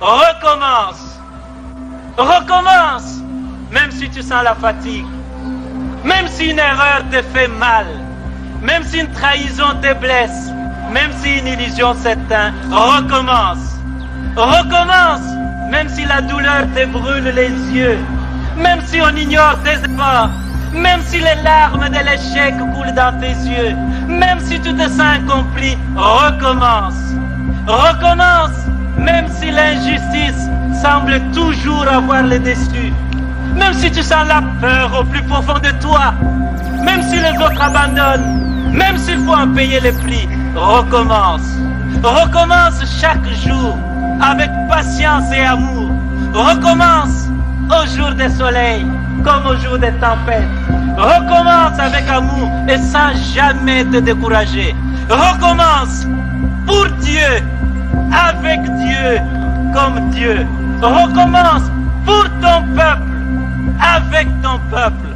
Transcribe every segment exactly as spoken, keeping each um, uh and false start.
Recommence. Recommence. Même si tu sens la fatigue. Même si une erreur te fait mal. Même si une trahison te blesse. Même si une illusion s'éteint. Recommence. Recommence. Même si la douleur te brûle les yeux. Même si on ignore tes efforts. Même si les larmes de l'échec coulent dans tes yeux. Même si tu te sens accompli. Recommence. Recommence. Même si l'injustice semble toujours avoir le dessus. Même si tu sens la peur au plus profond de toi. Même si les autres abandonnent. Même s'il faut en payer le prix. Recommence. Recommence chaque jour avec patience et amour. Recommence au jour de soleil comme au jour de tempête. Recommence avec amour et sans jamais te décourager. Recommence pour Dieu, avec Dieu, comme Dieu. Recommence pour ton peuple, avec ton peuple.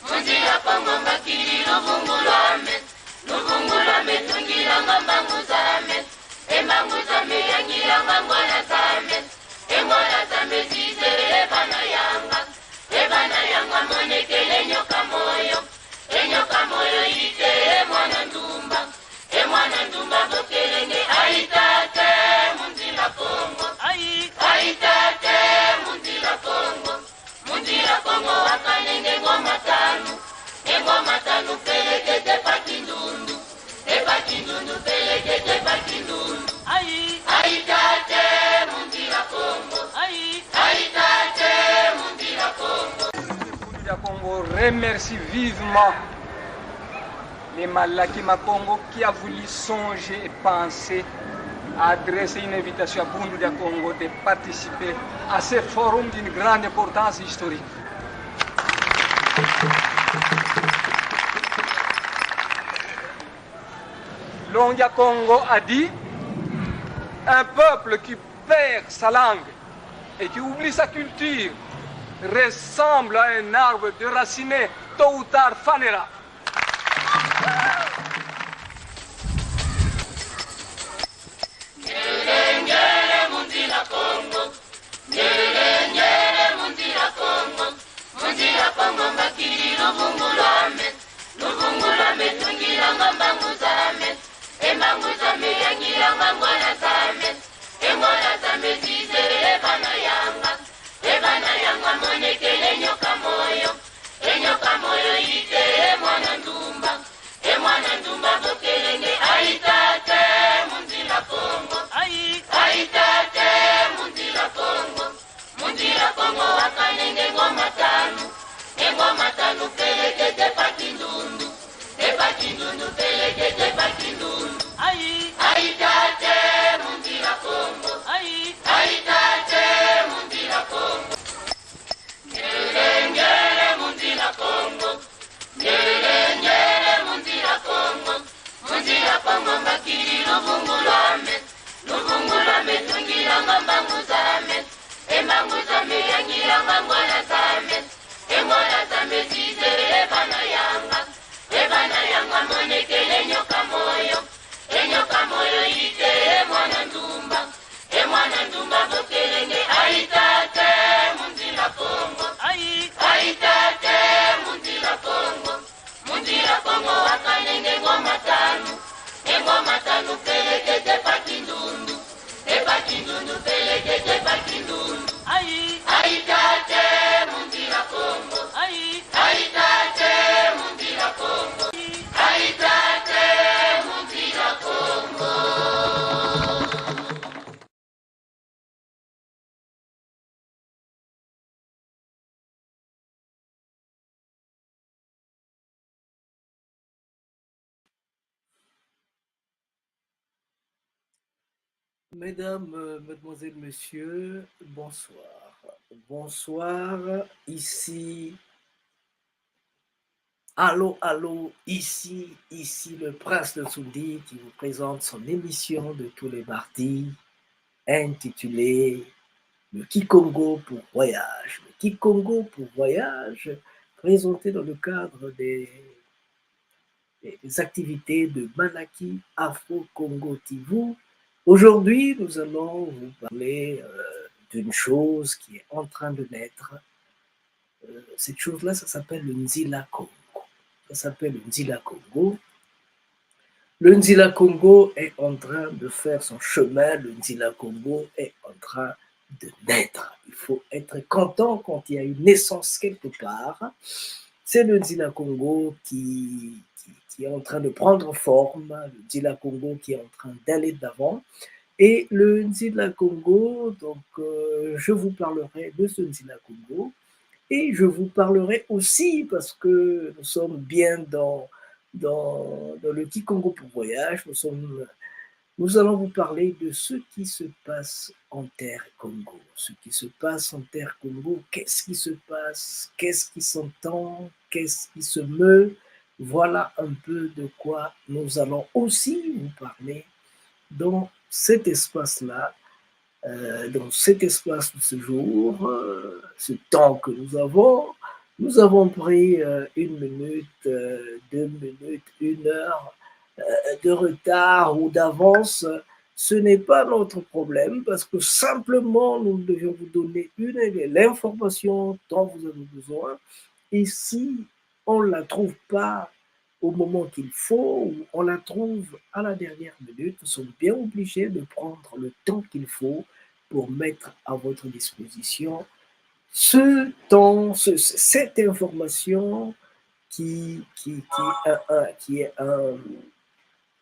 Mu nzila Kongo mbakidi luvungu lwame, luvungu lwame tungilanga mbangu zame, e mbangu zame yangilanga ngwala zame, e ngwala zame zizele e vana yanga, e vana yanga monekele nyoka moyo, e nyoka moyo yitele mwana ndumba, e mwana ndumba vokelenge: Ayi tate, mu nzila Kongo. Ayi. Ayi tate, mu nzila Kongo. Mu nzila Kongo wakanenge ngoma tanu, e ngoma tanu pelekete pa Kindundu, e pa Kindundu pelekete pa Kindundu. Ayi. Ayi tate, mu nzila Kongo. Ayi. Ayi tate, mu nzila Kongo. Bundu dia Kongo remercie vivement les Malaki Makongo qui a voulu songer et penser à adresser une invitation à Bundu dia Kongo de participer à ce forum d'une grande importance historique. L'Ongia Kongo a dit: un peuple qui perd sa langue et qui oublie sa culture ressemble à un arbre déraciné, tôt ou tard fanera. Ngelele, ngelele, mu nzila Kongo. Ngelele, ngelele, mu nzila Kongo. Mu nzila Kongo mbakidi luvungu lwame, luvungu lwame tungilanga mbangu zame, e mbangu zame yangilanga ngwala zame, e ngwala zame zizele e vana yanga, e vana yanga monekele nyoka moyo, e nyoka moyo yitele mwana ndumba, e mwana ndumba vokelenge: Ayi tate, mu nzila Kongo. Ayi. Ayi tate, mu nzila Kongo. Mu nzila Kongo wakanenge ngoma tanu, e ngoma tanu pelekete pa Kindundu, e pa Kindundu pelekete pa Kindundu. Ayi. Ayi tate, mu nzila Kongo. Ayi. Ayi tate, mu nzila Kongo. Ngelele, ngelele, mu nzila Kongo. Ngelele, ngelele, mu nzila Kongo. Mu nzila Kongo mbakidi luvungu lwame, luvungu lwame tungilanga mbangu zame, e mbangu zame yangilanga ngwala zame, e ngwala zame zizele e vana yanga, e vana yanga monekele nyoka moyo, e nyoka moyo yitele mwana ndumba, e mwana ndumba vokelenge: Ayi tate, mu nzila Kongo. Ayi. Ayi tate, mu nzila Kongo. Mu nzila Kongo wakanenge ngoma tanu, e ngoma tanu pelekete pa Kindundu, e pa Kindundu pelekete pa Kindundu. Ayi. Ayi tate, mu nzila Kongo. Ayi. Ayi tate, mu nzila Kongo. Ayi tate, mu nzila Kongo. Mesdames, euh, mesdemoiselles, messieurs, bonsoir. Bonsoir, ici. Allô, allô, ici, ici le prince de Tsundi qui vous présente son émission de tous les mardis intitulée Le Kikongo pour Voyage. Le Kikongo pour Voyage, présenté dans le cadre des, des activités de Manaki Afro Congo T V. Aujourd'hui, nous allons vous parler euh, d'une chose qui est en train de naître. Euh, cette chose-là, ça s'appelle le Nzila Kongo. Ça s'appelle le Nzila Kongo. Le Nzila Kongo est en train de faire son chemin, le Nzila Kongo est en train de naître. Il faut être content quand il y a une naissance quelque part. C'est le Nzila Kongo qui, qui, qui est en train de prendre forme, le Nzila Kongo qui est en train d'aller d'avant. Et le Nzila Kongo, donc, euh, je vous parlerai de ce Nzila Kongo. Et je vous parlerai aussi, parce que nous sommes bien dans, dans, dans le Kikongo pour Voyage, nous sommes, nous allons vous parler de ce qui se passe en terre Kongo. Ce qui se passe en terre Kongo, qu'est-ce qui se passe, qu'est-ce qui s'entend, qu'est-ce qui se meut. Voilà un peu de quoi nous allons aussi vous parler dans cet espace-là, euh, dans cet espace de ce jour, euh, ce temps que nous avons. Nous avons pris euh, une minute, euh, deux minutes, une heure euh, de retard ou d'avance. Ce n'est pas notre problème parce que simplement nous devions vous donner une, l'information dont vous avez besoin. Et si on ne la trouve pas au moment qu'il faut, ou on la trouve à la dernière minute, nous sommes bien obligés de prendre le temps qu'il faut pour mettre à votre disposition ce temps, ce, cette information qui, qui, qui, un, un, qui est un,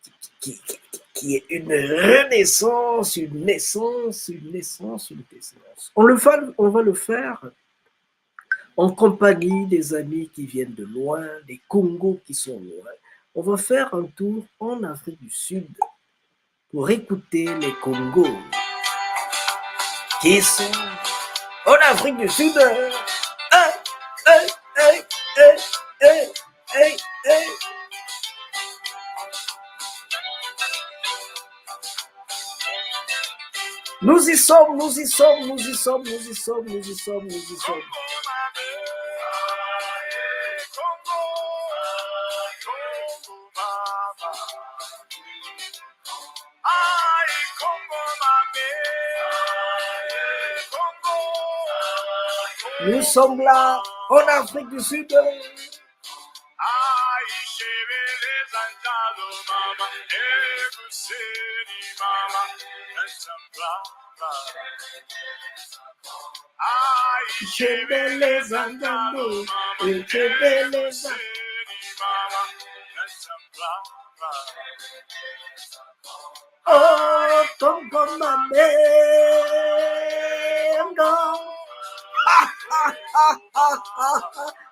qui, qui, qui, qui est une renaissance, une naissance, une naissance, une naissance. On, le va, on va le faire en compagnie des amis qui viennent de loin, des Kongos qui sont loin. On va faire un tour en Afrique du Sud pour écouter les Kongos qui sont en Afrique du Sud. Hey, hey, hey, hey, hey, hey, hey. Nous y sommes, nous y sommes, nous y sommes, nous y sommes, nous y sommes, nous y sommes. Nous sommes là, en Afrique du Sud. Nzebele za ndambu, nzebele za Oh, Kongo mame, Kongo.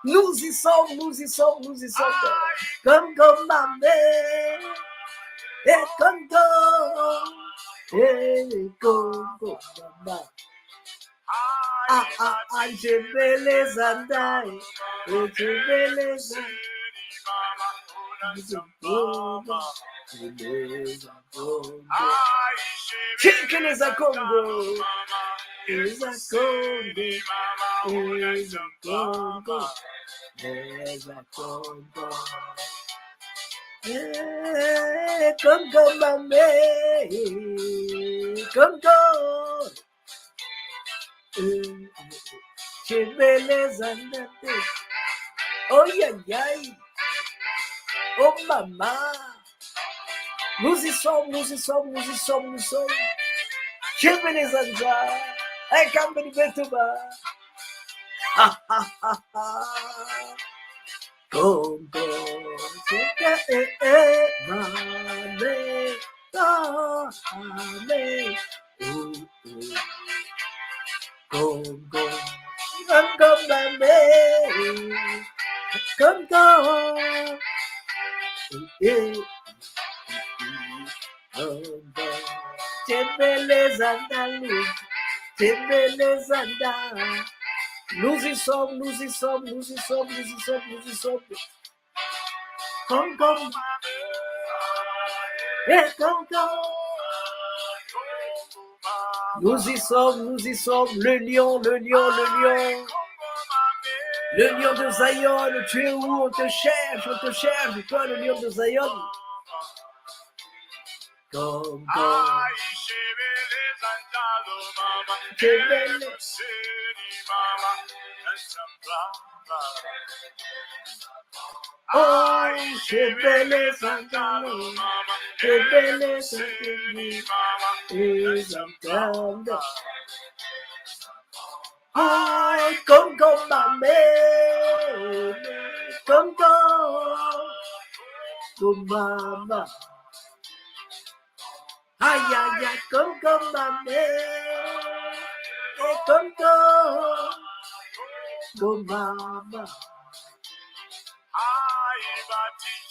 Nous y sommes, nous y sommes, nous y sommes. Kongo mame, eh, Kongo, eh, Kongo mama. Ah, ah, ah, nzebele za ndai, eh, nzebele za Kongo, nzebele za Kongo. Check les Kongo, les Kongo, les Kongo, les Kongo. Eh, Kongo mame, Kongo. Eh, nzebele za ndai. Oh, ya, ya. Oh, mama. Nous y sommes, nous y sommes, nous y sommes, nous y sommes. Nzebele za ndai. Eh, kamba ni beto ba. Ha, ha, ha, ha. Kongo, eh, eh, eh, mame, ah, mame, oh, oh. Kongo, Kongo mame, Kongo, eh, eh, eh, eh. Kongo, nzebele za ndai. Tembele Zanda. Nous y sommes, nous y sommes, nous y sommes, nous y sommes, nous y sommes. Comme, comme. Et comme, comme. Nous y sommes, nous y sommes. Le lion, le lion, le lion. Le lion de Zion, tu es où ? On te cherche, on te cherche. Toi, le lion de Zion. Comme, comme. Tembele. Ai, tembele Zanda, tembele Zanda, e Zanda. Ai, Kongo mama, Kongo, Kongo mama. Ai, ai, ai, Kongo mama, e Kongo, Kongo mama.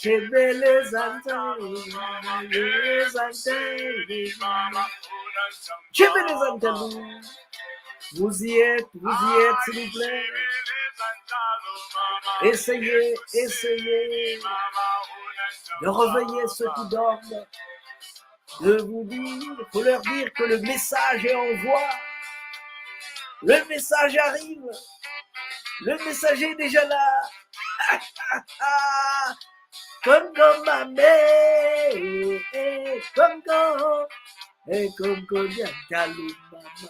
Tembele Zanda, e Zanda. Tembele Zanda. Vous y êtes, vous y êtes, s'il vous plaît. Essayez, essayez de réveiller ceux qui dorment. De vous dire, faut leur dire que le message est en voie. Le message arrive. Le messager est déjà là. Kongo mama, e Kongo, e Kongo dia Ntalu mama.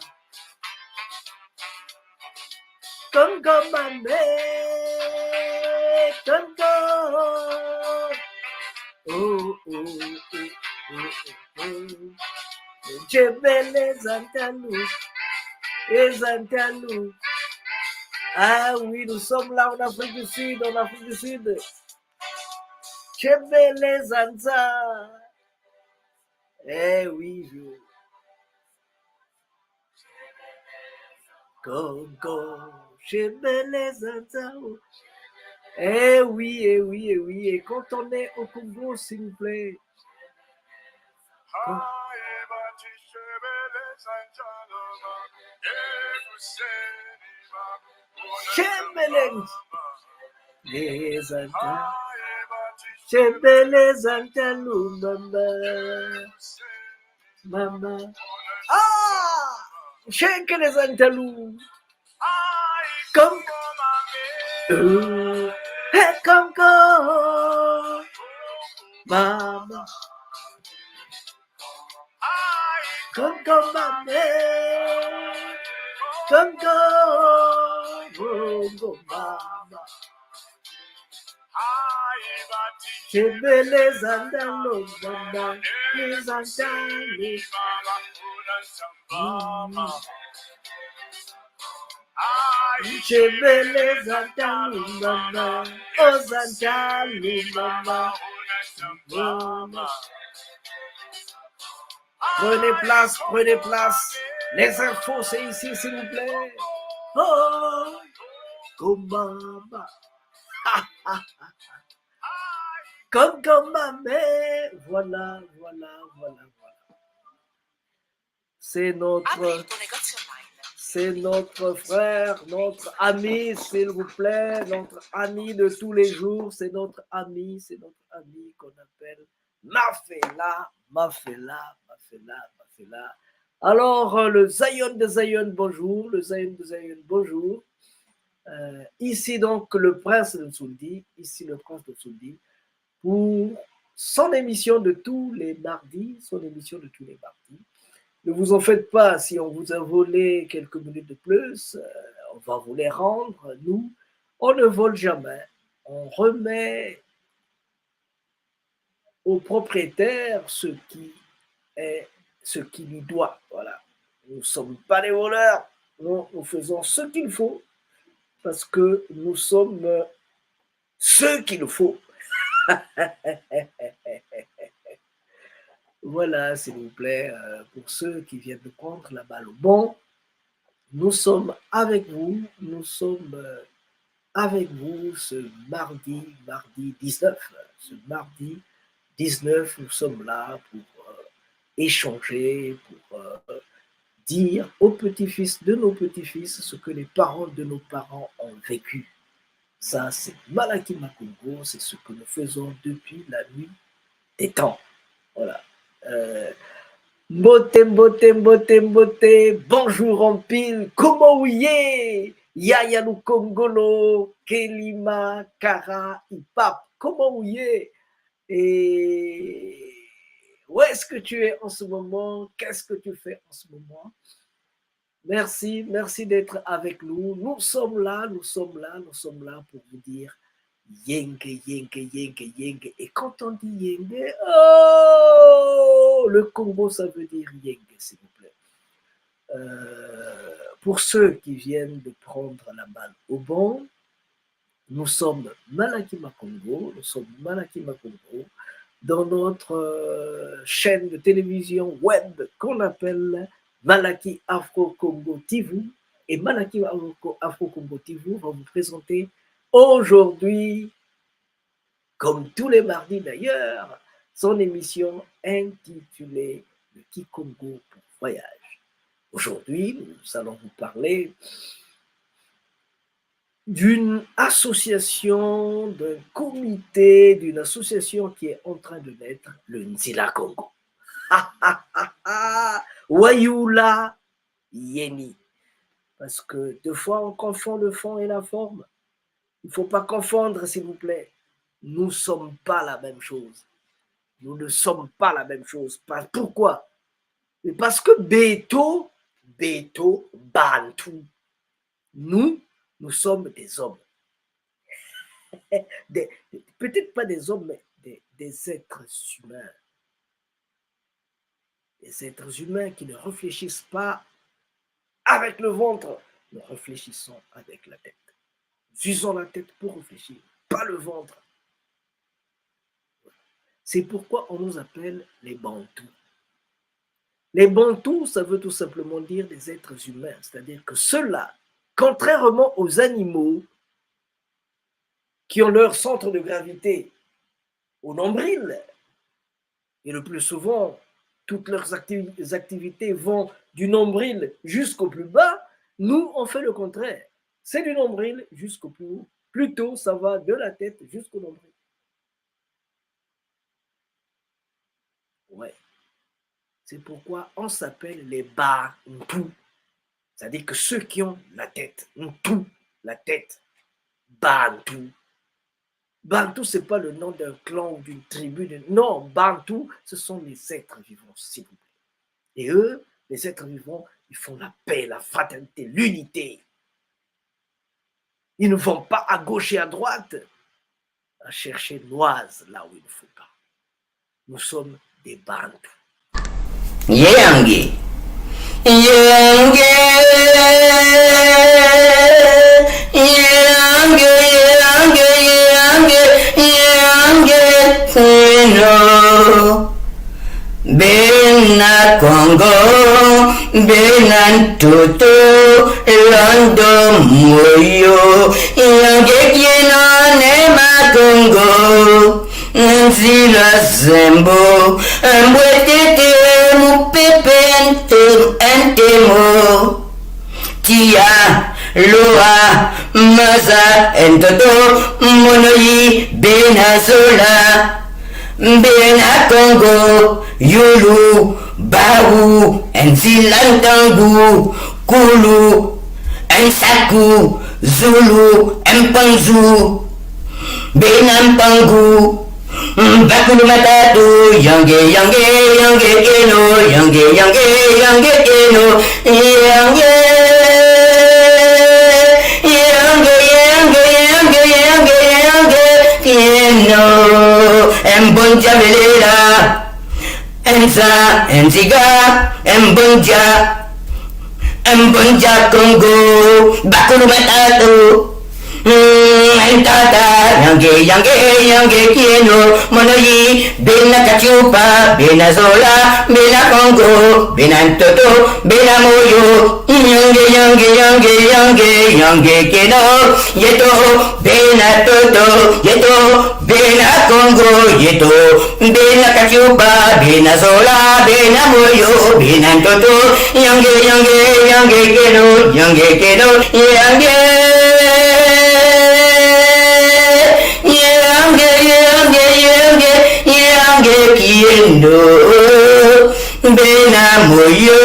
Kongo mama, Kongo. Oh, oh, oh, oh, oh, oh. Tembele Zanda Ntalu, e Zanda Ntalu. Ah oui, nous sommes là en Afrique du Sud, en Afrique du Sud. Tembele Zanda. Eh oui, je Kongo, tembele Zanda. Eh oui, eh oui, eh oui. Et quand on est au Congo, s'il vous plaît. Quand Tembele. E Zanda. Tembele Zanda Lumamba. Mama. Ah! Shekele Zanda Lu. Comme. Euh, hey, Kongo. Mama. Kongo mama. Kongo. Kongo mama. Tembele Zanda Lumamba. E Zanda Lu. Mama. Tembele Zanda Lumamba, oh Zanda Lumamba. Mama. Prenez place, prenez place. Les infos, c'est ici, s'il vous plaît. Oh, Kongo mama. Kongo mama. Voilà, voilà, voilà, voilà. C'est notre, c'est notre frère, notre ami, s'il vous plaît, notre ami de tous les jours, c'est notre ami, c'est notre ami qu'on appelle Mafela, Mafela, Mafela, Mafela. Alors, euh, le Zion de Zion, bonjour, le Zion de Zion, bonjour. Euh, ici donc le prince de Nsoundi, ici le prince de Nsoundi, pour son émission de tous les mardis, son émission de tous les mardis. Ne vous en faites pas, si on vous a volé quelques minutes de plus, euh, on va vous les rendre. Nous, on ne vole jamais. On remet au propriétaire ce qui est, ce qui lui doit. Voilà. Nous ne sommes pas des voleurs. Non, nous faisons ce qu'il faut parce que nous sommes, euh, ce qu'il faut. Voilà, s'il vous plaît, euh, pour ceux qui viennent de prendre la balle au bond, nous sommes avec vous, nous sommes, euh, avec vous ce mardi, mardi dix-neuf. Ce mardi dix-neuf, nous sommes là pour, euh, échanger, pour, euh, dire aux petits-fils de nos petits-fils ce que les parents de nos parents ont vécu. Ça, c'est Malaki Makongo, c'est ce que nous faisons depuis la nuit des temps. Voilà. Euh, mbote, mbote, mbote, mbote, bonjour en pile, comment vous y est? Yaya Lukongolo, Kelima, Kara, Ipap, comment vous y est? Et où est-ce que tu es en ce moment? Qu'est-ce que tu fais en ce moment? Merci, merci d'être avec nous. Nous sommes là, nous sommes là, nous sommes là pour vous dire Yenge, Yenge, Yenge, Yenge. Et quand on dit Yenge, oh, le Kongo, ça veut dire Yenge, s'il vous plaît. Euh, pour ceux qui viennent de prendre la balle au bon, nous sommes Malaki Makongo, nous sommes Malaki Makongo dans notre euh, chaîne de télévision web qu'on appelle Malaki Afro Congo T V. Et Malaki Afro Congo T V va vous présenter aujourd'hui, comme tous les mardis d'ailleurs, son émission intitulée Le Kikongo pour voyage. Aujourd'hui, nous allons vous parler d'une association, d'un comité, d'une association qui est en train de naître, le Nzila Kongo. Wayula Yeni. Parce que des fois, on confond le fond et la forme. Il ne faut pas confondre, s'il vous plaît. Nous ne sommes pas la même chose. Nous ne sommes pas la même chose. Pourquoi? Mais parce que beto, beto, bantu. Nous, nous sommes des hommes. Des, peut-être pas des hommes, mais des, des êtres humains. Des êtres humains qui ne réfléchissent pas avec le ventre. Nous réfléchissons avec la tête. Utilisons la tête pour réfléchir, pas le ventre. C'est pourquoi on nous appelle les Bantous. Les Bantous, ça veut tout simplement dire des êtres humains, c'est-à-dire que ceux-là, contrairement aux animaux qui ont leur centre de gravité au nombril, et le plus souvent, toutes leurs activités vont du nombril jusqu'au plus bas, nous, on fait le contraire. C'est du nombril jusqu'au plus haut. Plutôt, ça va de la tête jusqu'au nombril. Ouais. C'est pourquoi on s'appelle les Bantous. C'est-à-dire que ceux qui ont la tête, Ntu, la tête, Bantu. Bantu, c'est pas le nom d'un clan ou d'une tribu. De... Non, Bantu, ce sont les êtres vivants, s'il vous plaît. Et eux, les êtres vivants, ils font la paix, la fraternité, l'unité. Ils ne vont pas à gauche et à droite à chercher noise là où il ne faut pas. Nous sommes des Bantous. Yenge. Yenge. Yenge, yenge, yenge, yenge. Sino. Bena Kongo, bena ntoto, londo moyo, yenge kieno Ne Makongo, nzila zembo, mbwetete mupepe nte-, ntemo. Tiya, loa, maza, ntoto, mono yi, bena zola. Bena Kongo, yulu, bawu, nzila ntangu, kulu, nsaku, zulu, mpanzu, bena mpangu, bakulu matatu, yenge, yenge, yenge kieno, yenge, yenge, yenge kieno, yenge, yenge, yenge, yenge, yenge, yenge kieno, mbondia belela. Nza, nziga, mbondia, mbondia Kongo, bakulu matatu, mm, ntata, Yenge, yenge, yenge kieno, mono yi, bena Katiopa, bena Zola, bena Kongo, bena ntoto, bena moyo. Yenge, yenge, yenge, yenge, yenge kieno, yeto, bena ntoto, yeto, bena Kongo, yeto, bena Katiopa, bena Zola, bena moyo, bena ntoto. Yenge, yenge, yenge kieno, yenge kieno, yenge. Yenge, yenge, yenge, yenge kieno. Bena moyo,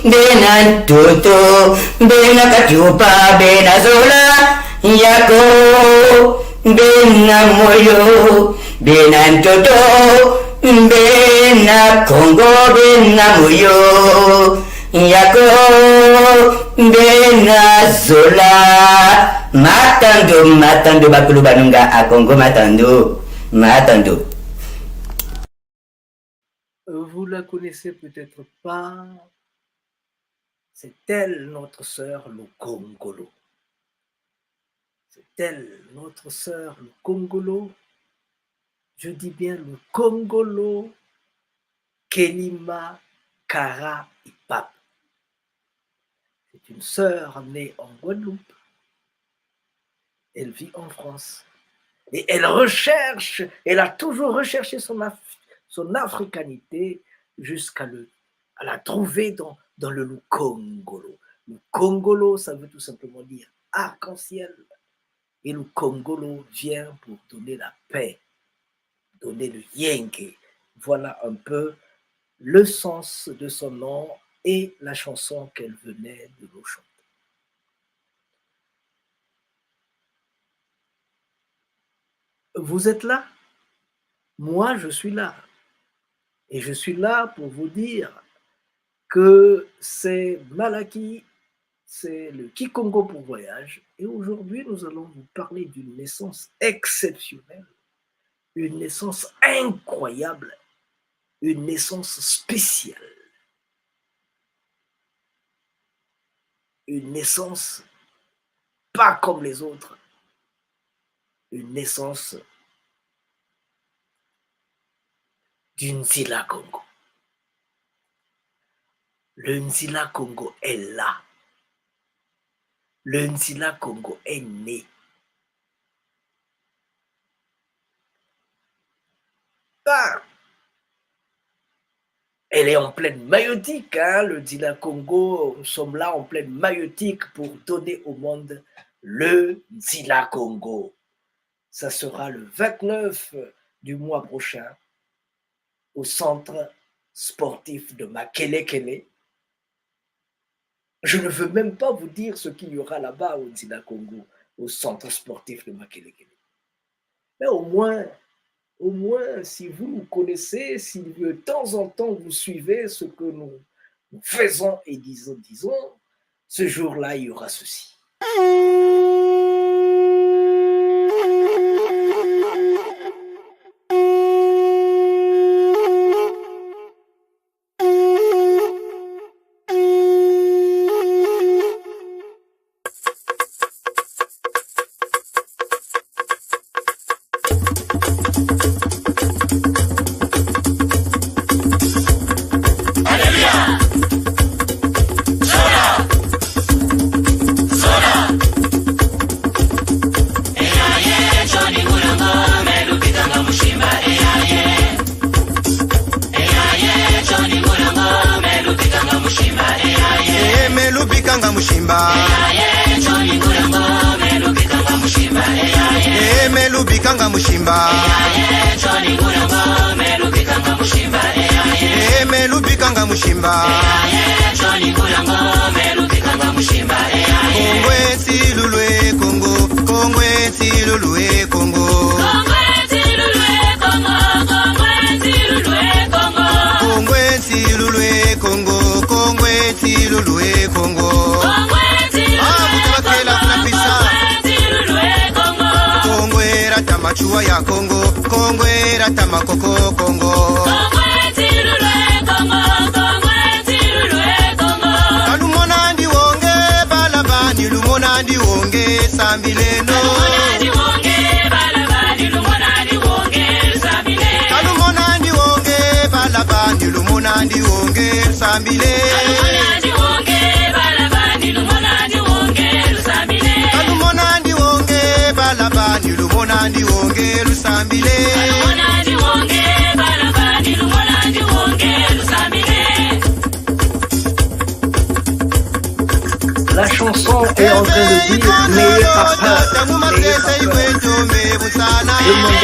bena ntoto, bena Katiopa, bena Zola, yako, bena moyo, bena ntoto, bena Kongo, bena moyo, yako, bena Zola. Matandu, matandu, bakulu banunga a Kongo, matandu, matandu. Vous la connaissez peut-être pas, c'est elle notre sœur Lukongolo. C'est elle notre sœur Lukongolo. Je dis bien Lukongolo Kelima Kara Ipap. C'est une sœur née en Guadeloupe. Elle vit en France. Et elle recherche, elle a toujours recherché son, af- son africanité jusqu'à le, à la trouver dans, dans le Lukongolo. Lukongolo, ça veut tout simplement dire arc-en-ciel. Et Lukongolo vient pour donner la paix, donner le yenge. Voilà un peu le sens de son nom et la chanson qu'elle venait de nous chanter. Vous êtes là ? Moi, je suis là. Et je suis là pour vous dire que c'est Malaki, c'est le Kikongo pour voyage. Et aujourd'hui, nous allons vous parler d'une naissance exceptionnelle, une naissance incroyable, une naissance spéciale, une naissance pas comme les autres, une naissance du Nzila Kongo. Le Nzila Kongo est là. Le Nzila Kongo est né. Ah ! Elle est en pleine maïeutique, hein, le Nzila Kongo. Nous sommes là en pleine maïeutique pour donner au monde le Nzila Kongo. Ça sera le vingt-neuf du mois prochain au centre sportif de Makelekele. Je ne veux même pas vous dire ce qu'il y aura là-bas au Nzila Kongo, au centre sportif de Makelekele. Mais au moins, au moins, si vous nous connaissez, si de temps en temps vous suivez ce que nous, nous faisons et disons, disons, ce jour-là, il y aura ceci. Eh, me lubikanga mushimba. Eh, me lubikanga mushimba. Eh, me lubikanga mushimba. Kongo e nsilulu e Kongo, Kongo e nsilulu e Kongo. Kongo e nsilulu e Kongo, Kongo e nsilulu e Kongo. Kongo e nsilulu e Kongo, Kongo e nsilulu e Kongo. Kongo e nsilulu e Kongo, Kongo e nsilulu e Kongo. Ah, buta bakela kuna pisa. Kongo e nsilulu e Kongo. Kongo e rata machuwa ya Kongo, Kongo e rata makoko Kongo. Kongo e nsilulu e Kongo, Kongo e nsilulu e Kongo. Ka lumona ndi wonge, bala bani lumona ndi wonge, sambileno. Ka lumona ndi wonge, Ka lumona ndi wonge, bala bani, lumona ndi wonge, bala bani, lumona ndi wonge, lusambile. La chanson est en train de dire: n'ayez pas peur, n'ayez pas peur. Demandez à Dieu. Selon le, le style, le monde,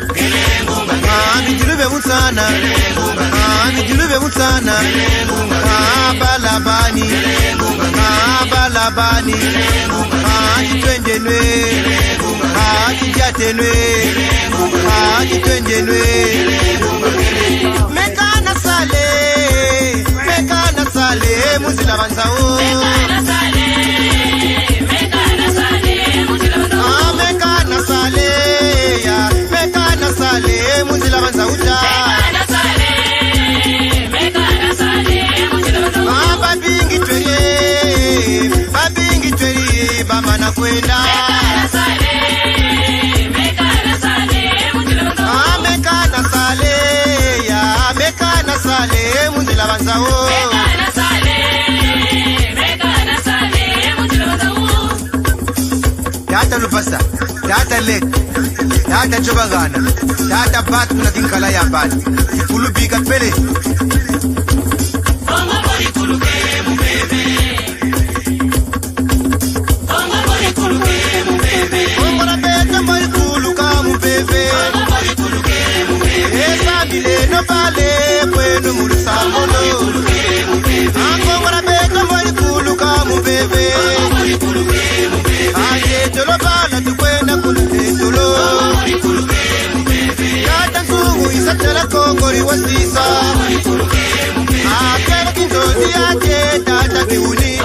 Ah, bidilu bia mu nsana. Ah, bidilu bia mu nsana. Ah, bala bani. Ah, bala bani. Ah, ti twende nwe. Ah, ti diate nwe. Ah, ti twende nwe. Meka na sale. Meka na sale mu nzila banzau. Ah, meka na sale, ya, meka na sale mu nzila banzau ta. Ah, babingi tweri, babingi tweri, bamana kwenda. Ah, meka na sale, ya, meka na sale mu nzila banzau. Tata Lubasa, Tata Lek, Tata Jobagana, Tata Bat kuna kinkala ya Bat. Kulu bika pele. Kongo na beto mbo ikuluka mu mpeve. Esa bileno pale kweno mu lusambulu. Ah, Kongo na beto mbo ikuluka mu mpeve. Aye tolo bala tukwenda kuna tetolo. Tata Nzungu isa tala Kongo liwasisa. Akele kinzozi yake tata kiuni.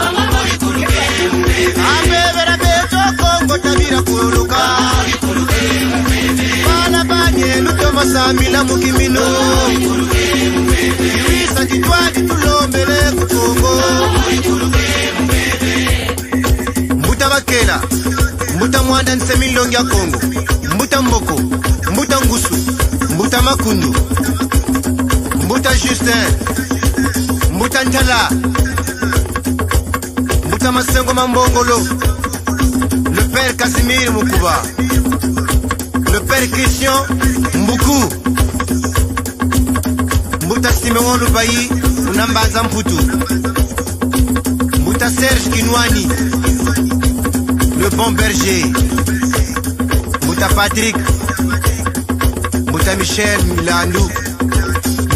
Ambebela beto Kongo tabila kuluka. Bala bani lutoma sambila mu kiminu. Kiwisa kitwadi tulombele ku Kongo. Mbuta Bakela, Mbuta Muanda Nsemi, Nlongi a Kongo, Mbuta Mboko, Mbuta Ngusu, Mbuta Makundu, Mbuta Justin, Mbuta Ntala, Mbuta Masengo Mambongolo, le père Casimir Mukuba, le père Christian Mbuku, Mbuta Simeon Lubayi, kuna Mbanza Mputu, Mbuta Serge Kinwani, le bon berger, Mbuta Patrick, Mbuta Michel Milandu,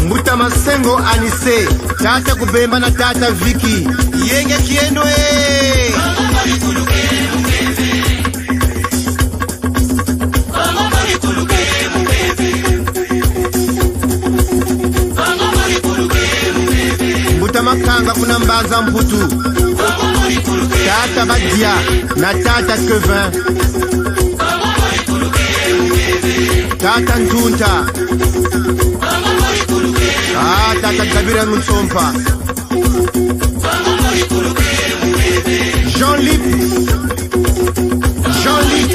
Mbuta Masengo Anise, Tata Kubemba na Tata Vicky. Yenge kieno e. Mbuta Makanga kuna Mbanza Mputu. Tata Badia na Tata Kevin. Tata Ntunta. Ah, Tata Gabriel Mutsompa. Jean-Luc. Jean-Luc.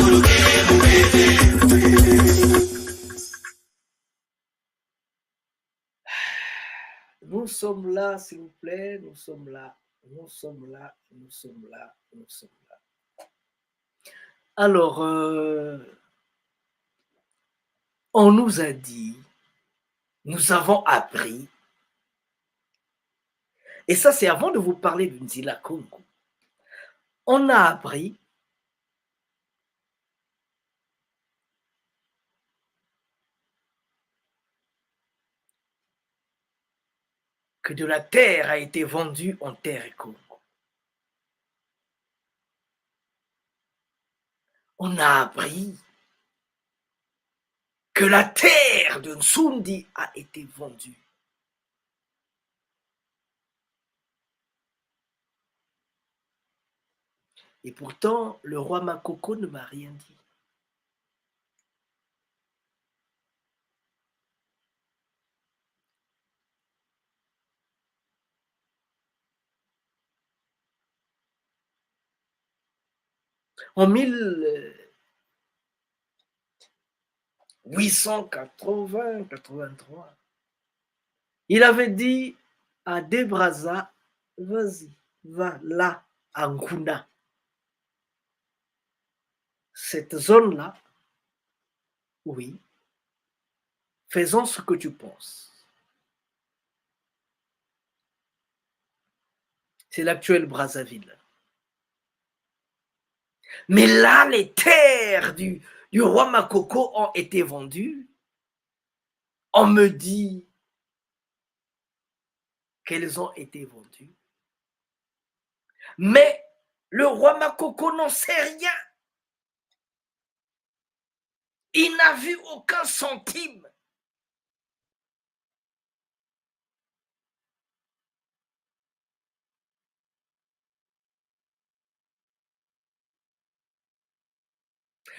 Nous sommes là, s'il vous plaît, nous sommes là, nous sommes là, nous sommes là, nous sommes là. Alors, euh, on nous a dit, nous avons appris, et ça c'est avant de vous parler de Nzila Kongo, on a appris que de la terre a été vendue en Terre Kongo. On a appris que la terre de Nsundi a été vendue Et pourtant, le roi Makoko ne m'a rien dit. En mille huit cent quatre-vingts, quatre-vingt-trois, il avait dit à De Brazza: « Vas-y, va là, à Nkuna. Cette zone-là, oui, faisons ce que tu penses. » C'est l'actuelle Brazzaville. Mais là, les terres du, du roi Makoko ont été vendues. On me dit qu'elles ont été vendues. Mais le roi Makoko n'en sait rien. Il n'a vu aucun centime.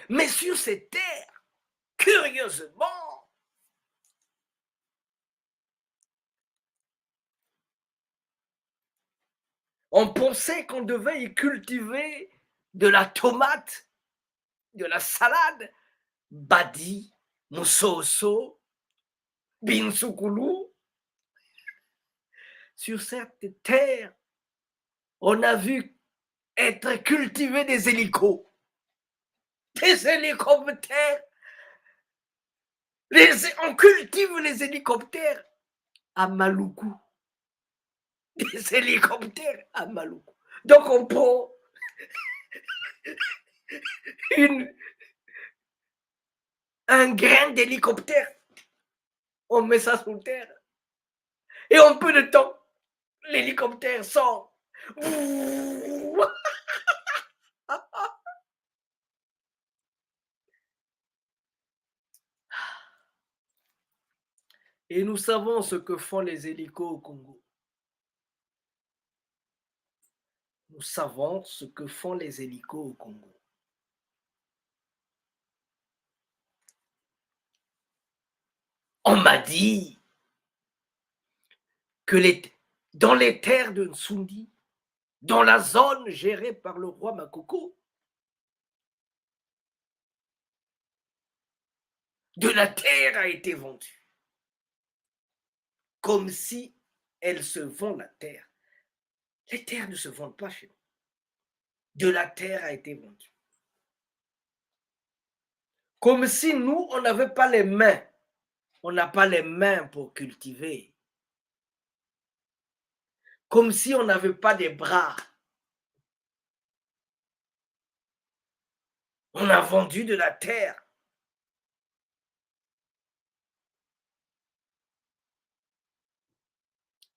Mais sur ces terres, curieusement, on pensait qu'on devait y cultiver de la tomate, de la salade, badi, musoso, binsukulu. Sur cette terre, on a vu être cultivés des hélicos. Des hélicoptères. Les, on cultive les hélicoptères à Maluku. Des hélicoptères à Maluku. Donc on prend une, un grain d'hélicoptère, on met ça sous terre. Et en peu de temps, l'hélicoptère sort. Et nous savons ce que font les hélicos au Congo. Nous savons ce que font les hélicos au Congo. On m'a dit que les, dans les terres de Nsundi, dans la zone gérée par le roi Makoko, de la terre a été vendue. Comme si elle se vend, la terre. Les terres ne se vendent pas chez nous. De la terre a été vendue. Comme si nous, on n'avait pas les mains. On n'a pas les mains pour cultiver. Comme si on n'avait pas des bras. On a vendu de la terre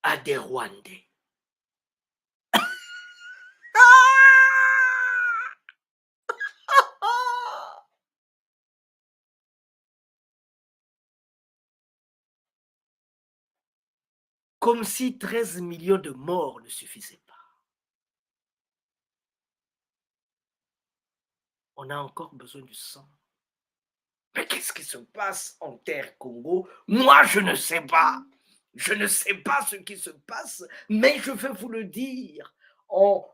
à des Rwandais. Comme si treize millions de morts ne suffisaient pas. On a encore besoin du sang. Mais qu'est-ce qui se passe en terre Congo ? Moi, je ne sais pas. Je ne sais pas ce qui se passe, mais je vais vous le dire en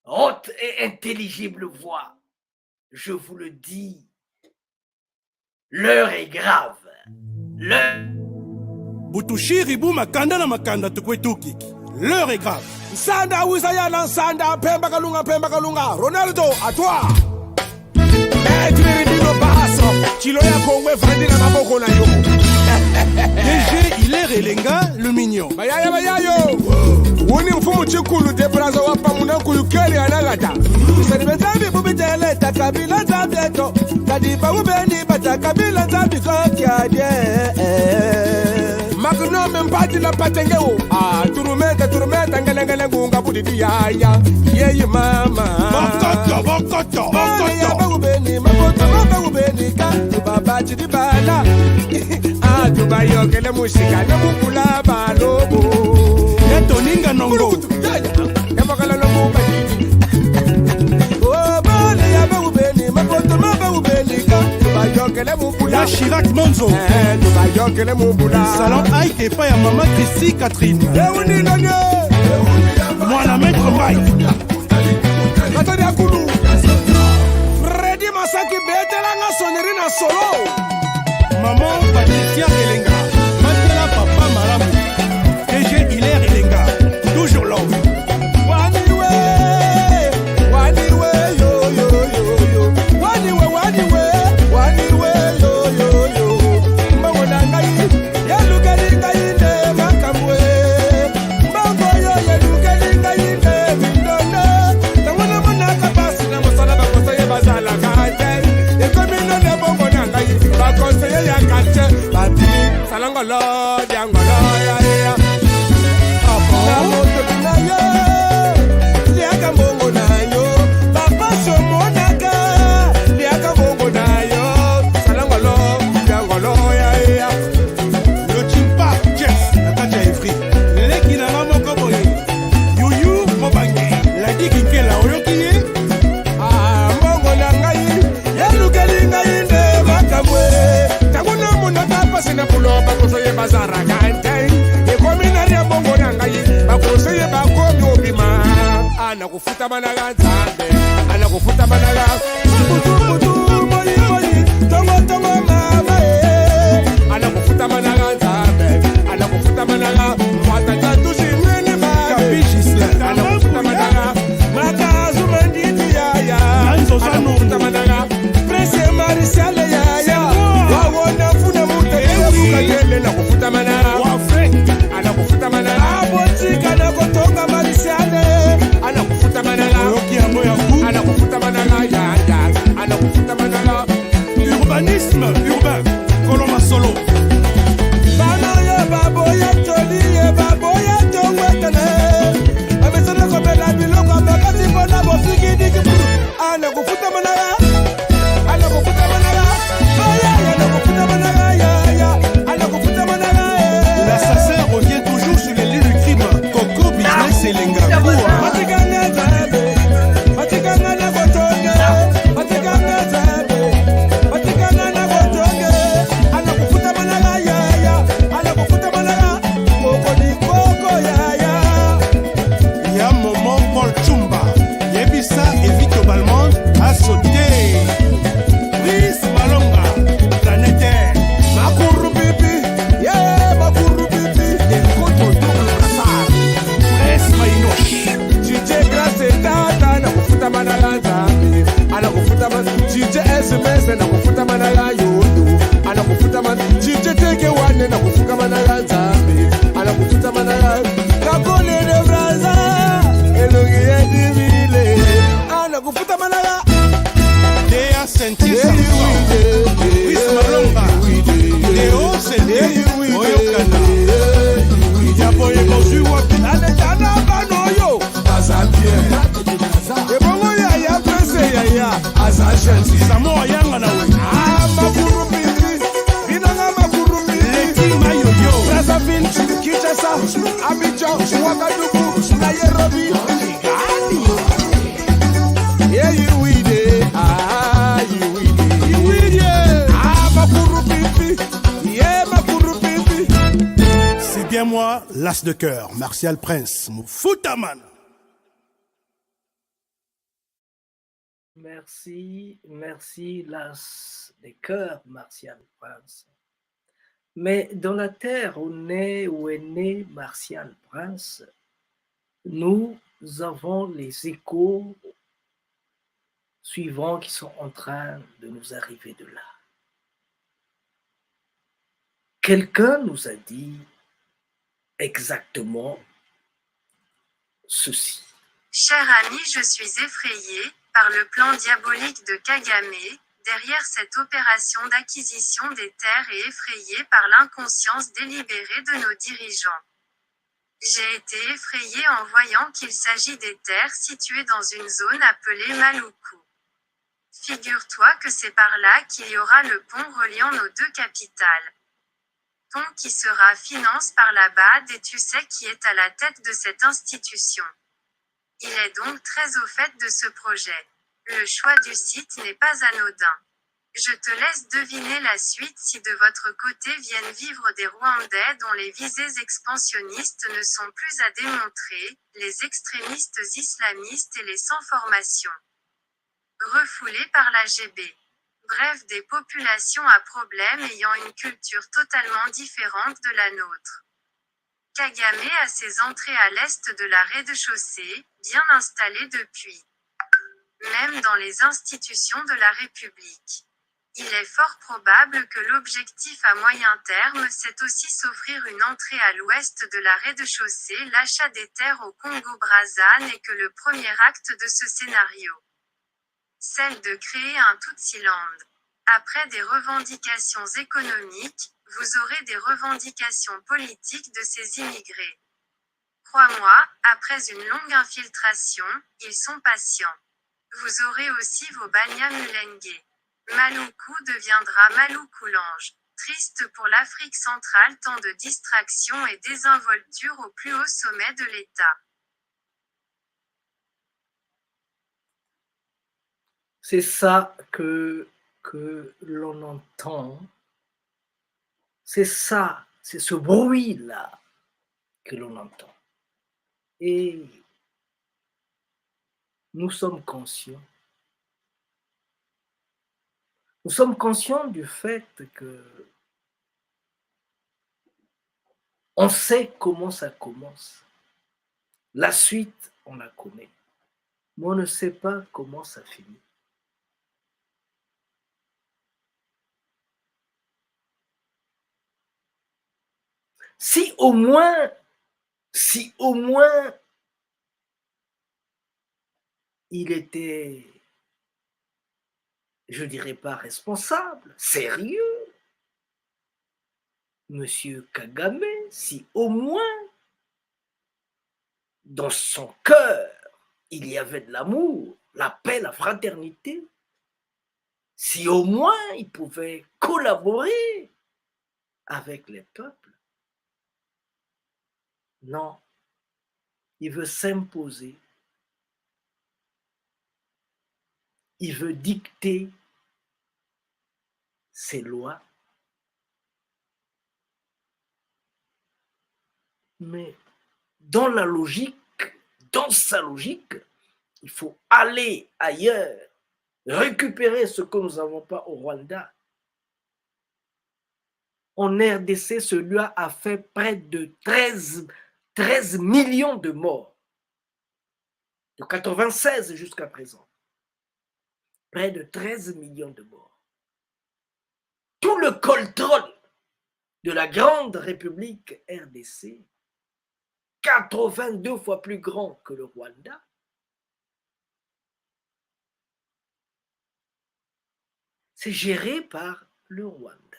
haute et intelligible voix. Je vous le dis, l'heure est grave. L'heure... Butushiri bu makanda na makanda tukwe tukiki. L'heure est grave. Nsanda wiza yala nsanda, Mpemba Kalunga, Mpemba Kalunga. Ronaldo, à toi. Maître Ribino Basso, kilo ya Kongo evandi na maboko na yo. D G Hilaire Elenga, le mignon. Bayaya, bayayo. Wuni mfumu Tshikulu de Brazza wa Pamuna Nkulu kele anagata. Bisani bia Nzambi bu bitele, ta Kabila Nzambi eto. Kadi bawu beni bata Kabila Nzambi ko kiadi. Magnum mpati na patenge wo. Ah, turumeta, turumeta, ngele, ngele, ngunga budidi yaya. Yeyi mama. Bokoto, bokoto, bokoto. Mama ya bawu beni, makoto ma bawu beni, ka tuba batidi bana. Ah, tuba yokele musika, na mukula balobo. Yeto ninga nongo. Kulukutu, yaya. Ya bakala na mumba didi. Ya Chirac Monzo. Salon Ike epai ya mama Christy Catherine. Mwana maître Mike. Freddy Masaki, betelanga sonnerie na solo. Maman Patricia Elenga, batela papa malamu. T G Hilaire Elenga, toujours love. Wani we, wani we, yo, yo, yo, yo. Wani we, wani we, wani we, yo, yo, yo. Mbongo na ngai, yalukeli ngai nde makambo e. Mbongo yo yalukeli ngai nde mindondo. Ntango namonaka mpasi na mosala, ba conseillers bazalaka te. Ekomi nde mbongo na ngai, ba conseillers ya quartier babimi. Sala ngolo, dia ngolo, ya, ya. Na moto na yo, liaka mbongo na yo. Ba mpasi omonaka, liaka mbongo na yo. Sala ngolo, dia ngolo, ya, ya. Yo chimpa, Jess, na kati ya Evry. Leki na nga moko boye. Yuyu Mobange, Ladi Kinkela, oyoki ye? Ah, mbongo na ngai, yalukeli ngai nde makambo e. Ntango namonaka mpasi na bulo, ba conseillers bazalaka te. Ekomi nani ya mbongo na ngai, ba conseillers bakomi obima. Ana kufutamana ga Nzambe, ana kufutamana ga. Butu, butu, moi, moi, tongo, tongo, mama, eh. Ana kufutamana ga Nzambe, ana kufutamana ga. Mwata tatu zimene ba. Kapi Gislain. Ana kufutamana ga. Makazu manditi ya, ya. Nanzo. Ana kufutamana ga. Prince Martial ya, ya. C'est moi. Wawona funa muta. Eh oui. Kukatele na kufutamana ga. Wa vrai. Ana kufutamana ga. Abotika na kotonga Martial. Ana kufutamana ga. Oyoki yango ya ku? Ana kufutamana ga, ya, ya. Ana kufutamana ga. Urbanisme urbain, kolo masolo. Bana ye baboya toli ye baboya tongwetene. Bamesana kobela biloko bakati mpona bofikidiki. Ana kufutamana ga. Ana kufutamana ga. Aya, ana kufutamana ga, ya, ya. Ana kufutamana ga, eh. L'assassin revient toujours sur les lieux du crime. Coco Business Elenga. Matikanga Nzambe, matikanga na kotonga, matikanga Nzambe, matikanga na kotonga, ana kufutamana ga, ya, ya, ana kufutamana ga, koko ni koko, ya, ya. Ya Momo Paul Chumba, yebisa Evito Balmont a sauter. Brice Malonga, Planète. Makuru pipi, yeah, makuru pipi. Ekoto double brassard. Prince Mainoche. D J Grace Tata, na kufutamana ga Nzambe. Ana kufutamana, D J S M S, na kufutamana ga Yondo. Ana kufutamana, D J Teke Wane, na kufutamana ga Nzambe. Ana kufutamana ga Kakole de Brazza. Elongi ya dibile. Ana kufutamana ga. Dea Senti Samson, Chris Malonga, Deo Senti, oyokana. Ya boye bozwi wapi? Ana tana bano yo. Baza bien. Ebongo ya ya pese ya ya. Aza gentil. Samoa yanga na we. Ah, makuru pipi. Binanga makuru pipi. Leti Mayoyo. Brazzaville, Kinshasa, Abidjan, Ouagadougou, Nairobi, Kigali. Yeah, you with it. Ah, you with it. You with it. Ah, makuru pipi. Yeah, makuru pipi. C'est bien moi, l'as de cœur, Martial Prince. Mufutaman. Merci, merci, l'as de cœur, Martial Prince. Mais dans la terre où naît, où est né Martial Prince, nous avons les échos suivants qui sont en train de nous arriver de là. Quelqu'un nous a dit exactement ceci. Cher ami, je suis effrayé par le plan diabolique de Kagame. Derrière cette opération d'acquisition des terres et effrayé par l'inconscience délibérée de nos dirigeants. J'ai été effrayé en voyant qu'il s'agit des terres situées dans une zone appelée Maluku. Figure-toi que c'est par là qu'il y aura le pont reliant nos deux capitales. Pont qui sera financé par la bad, et tu sais qui est à la tête de cette institution. Il est donc très au fait de ce projet. Le choix du site n'est pas anodin. Je te laisse deviner la suite. Si de votre côté viennent vivre des Rwandais dont les visées expansionnistes ne sont plus à démontrer, les extrémistes islamistes et les sans formation, refoulés par l'A G B. Bref, des populations à problème ayant une culture totalement différente de la nôtre. Kagame a ses entrées à l'est de la rez-de-chaussée, bien installé depuis, même dans les institutions de la République. Il est fort probable que l'objectif à moyen terme, c'est aussi s'offrir une entrée à l'ouest de la rez-de-chaussée, l'achat des terres au Congo-Brazza n'est que le premier acte de ce scénario, celle de créer un Tutsiland. Après des revendications économiques, vous aurez des revendications politiques de ces immigrés. Crois-moi, après une longue infiltration, ils sont patients. Vous aurez aussi vos Banyamulenge. Maluku deviendra Malukulange. Triste pour l'Afrique centrale, tant de distractions et désinvolture au plus haut sommet de l'État. C'est ça que, que l'on entend. C'est ça, c'est ce bruit-là que l'on entend. Et nous sommes conscients. Nous sommes conscients du fait que on sait comment ça commence. La suite, on la connaît. Mais on ne sait pas comment ça finit. Si au moins, si au moins il était, je dirais pas responsable, sérieux, Monsieur Kagame, si au moins dans son cœur il y avait de l'amour, la paix, la fraternité, si au moins il pouvait collaborer avec les peuples. Non, il veut s'imposer. Il veut dicter ses lois. Mais dans la logique, dans sa logique, il faut aller ailleurs, récupérer ce que nous n'avons pas au Rwanda. En R D C, celui-là a fait près de treize, treize millions de morts. De quatre-vingt-seize jusqu'à présent. Près de treize millions de morts. Tout le contrôle de la grande République R D C, quatre-vingt-deux fois plus grand que le Rwanda, c'est géré par le Rwanda.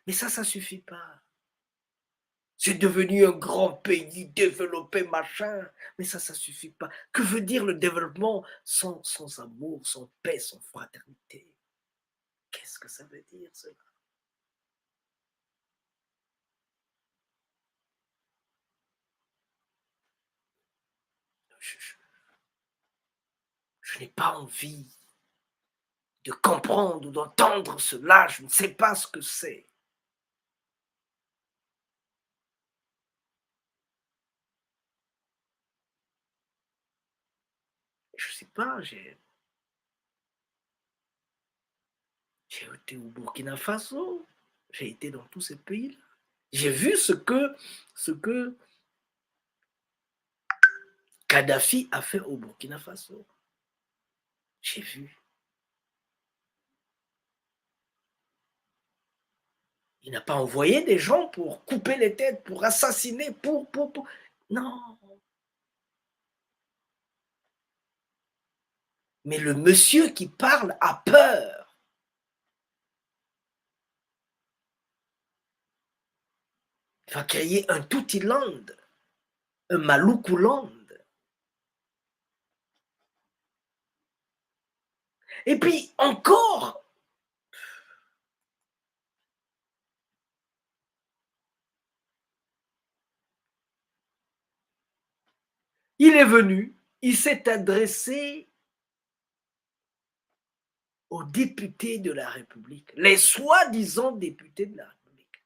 Mais ça, ça suffit pas. C'est devenu un grand pays développé, machin. Mais ça, ça suffit pas. Que veut dire le développement sans, sans amour, sans paix, sans fraternité ? Qu'est-ce que ça veut dire, cela ? Je, je, je n'ai pas envie de comprendre ou d'entendre cela, je ne sais pas ce que c'est. Je sais pas, j'ai, j'ai été au Burkina Faso, j'ai été dans tous ces pays-là. J'ai vu ce que, ce que Kadhafi a fait au Burkina Faso. J'ai vu. Il n'a pas envoyé des gens pour couper les têtes, pour assassiner, pour, pour, pour. Non. Mais le monsieur qui parle a peur. Il va créer un Tutsiland, un Malukuland. Et puis encore, il est venu, il s'est adressé aux députés de la République, les soi-disant députés de la République,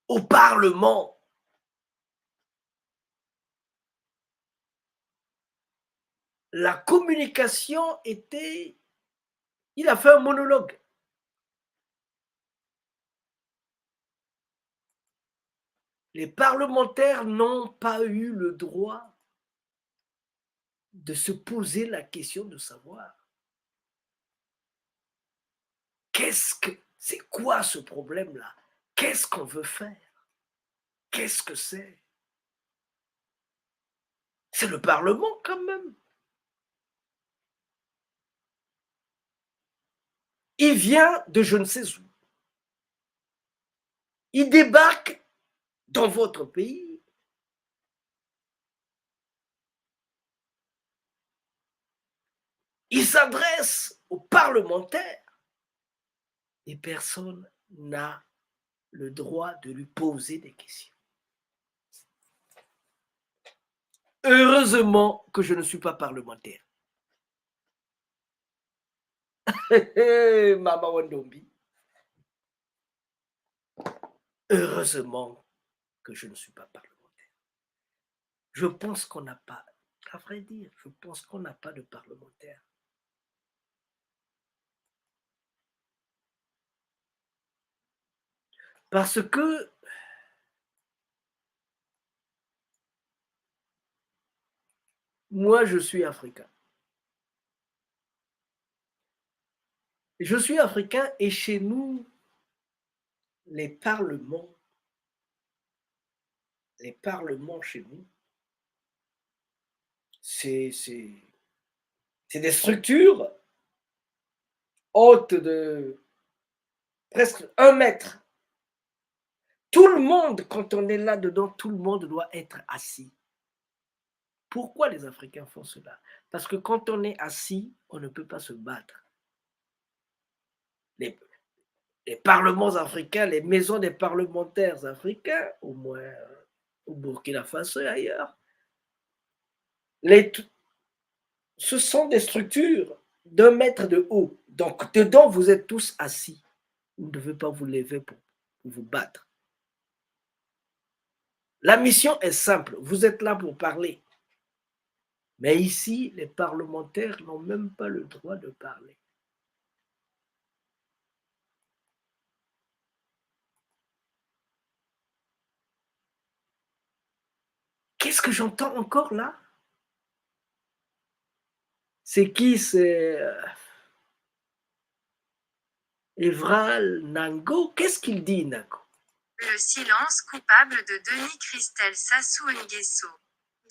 au Parlement. La communication était, il a fait un monologue. Les parlementaires n'ont pas eu le droit de se poser la question de savoir qu'est-ce que c'est, quoi ce problème-là, qu'est-ce qu'on veut faire, qu'est-ce que c'est. C'est le Parlement quand même. Il vient de je ne sais où. Il débarque dans votre pays. Il s'adresse aux parlementaires et personne n'a le droit de lui poser des questions. Heureusement que je ne suis pas parlementaire. Mama wa Ndombi. Heureusement que je ne suis pas parlementaire. Je pense qu'on n'a pas, à vrai dire, je pense qu'on n'a pas de parlementaire. Parce que moi, je suis africain. Je suis africain et chez nous, les parlements, les parlements chez nous, c'est, c'est, c'est des structures hautes de presque un mètre. Tout le monde, quand on est là-dedans, tout le monde doit être assis. Pourquoi les Africains font cela ? Parce que quand on est assis, on ne peut pas se battre. Les, les parlements africains, les maisons des parlementaires africains, au moins au Burkina Faso et ailleurs, les, ce sont des structures d'un mètre de haut. Donc, dedans, vous êtes tous assis. Vous ne devez pas vous lever pour vous battre. La mission est simple. Vous êtes là pour parler. Mais ici, les parlementaires n'ont même pas le droit de parler. Qu'est-ce que j'entends encore là ? C'est qui, c'est, euh, Evra Nango ? Qu'est-ce qu'il dit, Nango ? Le silence coupable de Denis Christel Sassou Nguesso.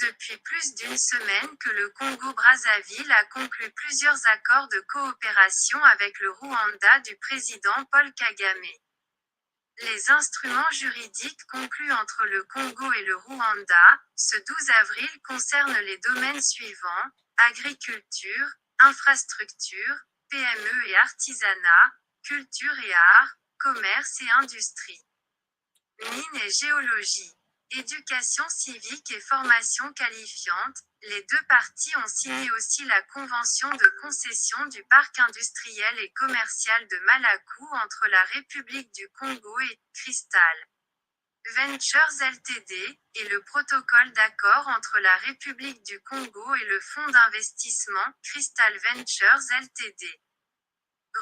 Depuis plus d'une semaine que le Congo-Brazzaville a conclu plusieurs accords de coopération avec le Rwanda du président Paul Kagame. Les instruments juridiques conclus entre le Congo et le Rwanda, ce douze avril, concernent les domaines suivants : agriculture, infrastructure, P M E et artisanat, culture et art, commerce et industrie, mines et géologie, éducation civique et formation qualifiante. Les deux parties ont signé aussi la convention de concession du parc industriel et commercial de Malakou entre la République du Congo et Crystal Ventures L T D et le protocole d'accord entre la République du Congo et le fonds d'investissement Crystal Ventures L T D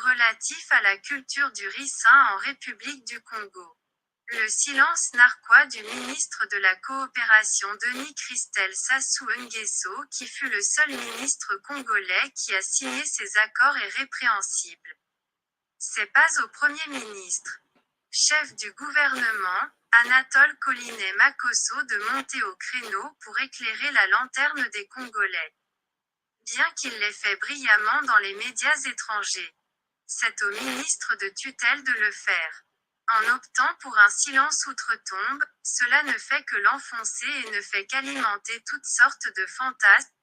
relatif à la culture du ricin en République du Congo. Le silence narquois du ministre de la Coopération Denis Christel Sassou Nguesso, qui fut le seul ministre congolais qui a signé ces accords, est répréhensible. C'est pas au Premier ministre, chef du gouvernement, Anatole Collinet Makosso, de monter au créneau pour éclairer la lanterne des Congolais, bien qu'il l'ait fait brillamment dans les médias étrangers. C'est au ministre de tutelle de le faire. En optant pour un silence outre-tombe, cela ne fait que l'enfoncer et ne fait qu'alimenter toutes sortes de fantasmes.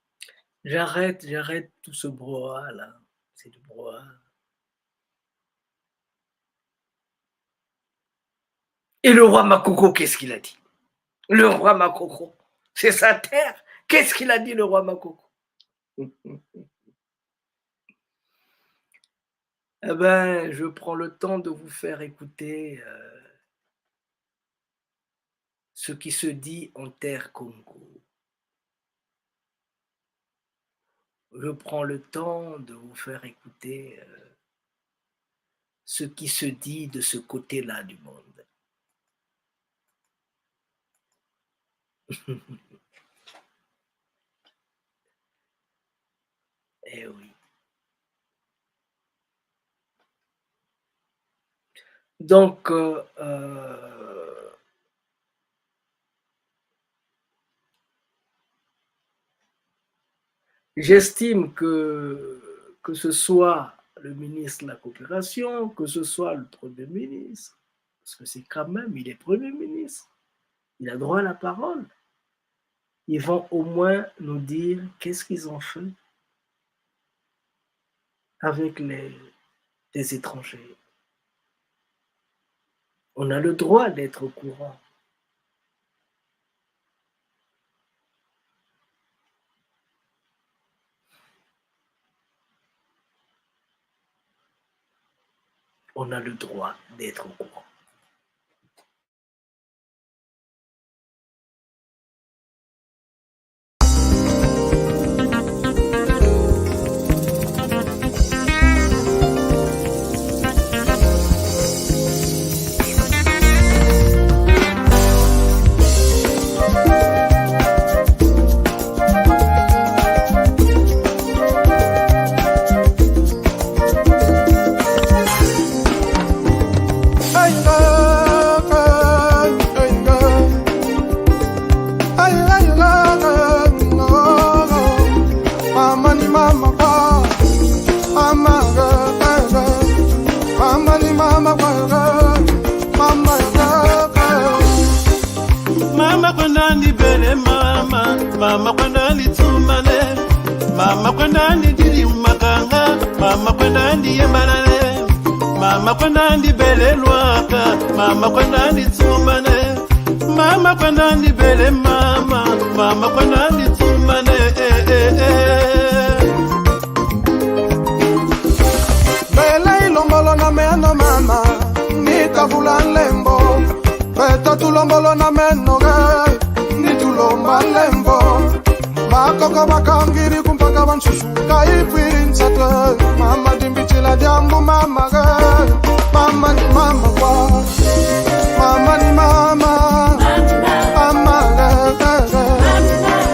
J'arrête, j'arrête tout ce brouhaha là. C'est du brouhaha. Et le roi Makoko, qu'est-ce qu'il a dit ? Le roi Makoko, c'est sa terre. Qu'est-ce qu'il a dit, le roi Makoko ? Eh ben, je prends le temps de vous faire écouter, euh, ce qui se dit en terre Kongo. Je prends le temps de vous faire écouter, euh, ce qui se dit de ce côté-là du monde. Eh oui. Donc, euh, euh, j'estime que, que ce soit le ministre de la Coopération, que ce soit le Premier ministre, parce que c'est quand même, il est Premier ministre, il a droit à la parole. Ils vont au moins nous dire qu'est-ce qu'ils ont fait avec les, les étrangers. On a le droit d'être au courant. On a le droit d'être au courant. Mama kwenda ndi bele mama, mama kwenda ndi tsumbane, mama kwenda ndi didi makanga, mama kwenda ndi yembalale, mama kwenda ndi bele lwaka, mama kwenda ndi tsumbane, mama kwenda ndi bele mama, mama kwenda ndi tsumbane, eh, eh, eh. Bele ilombolo na meno mama, ni tavula lembo. Beto tulombolo na meno ge, ni tulomba lembo. Bakoko bakangidi ku mpaka bansusu ka ifwidi nsatu. Mama dimbitila diambu mama ge. Mama ni mama kwa. Mama ni mama. Mama ge, ge, ge.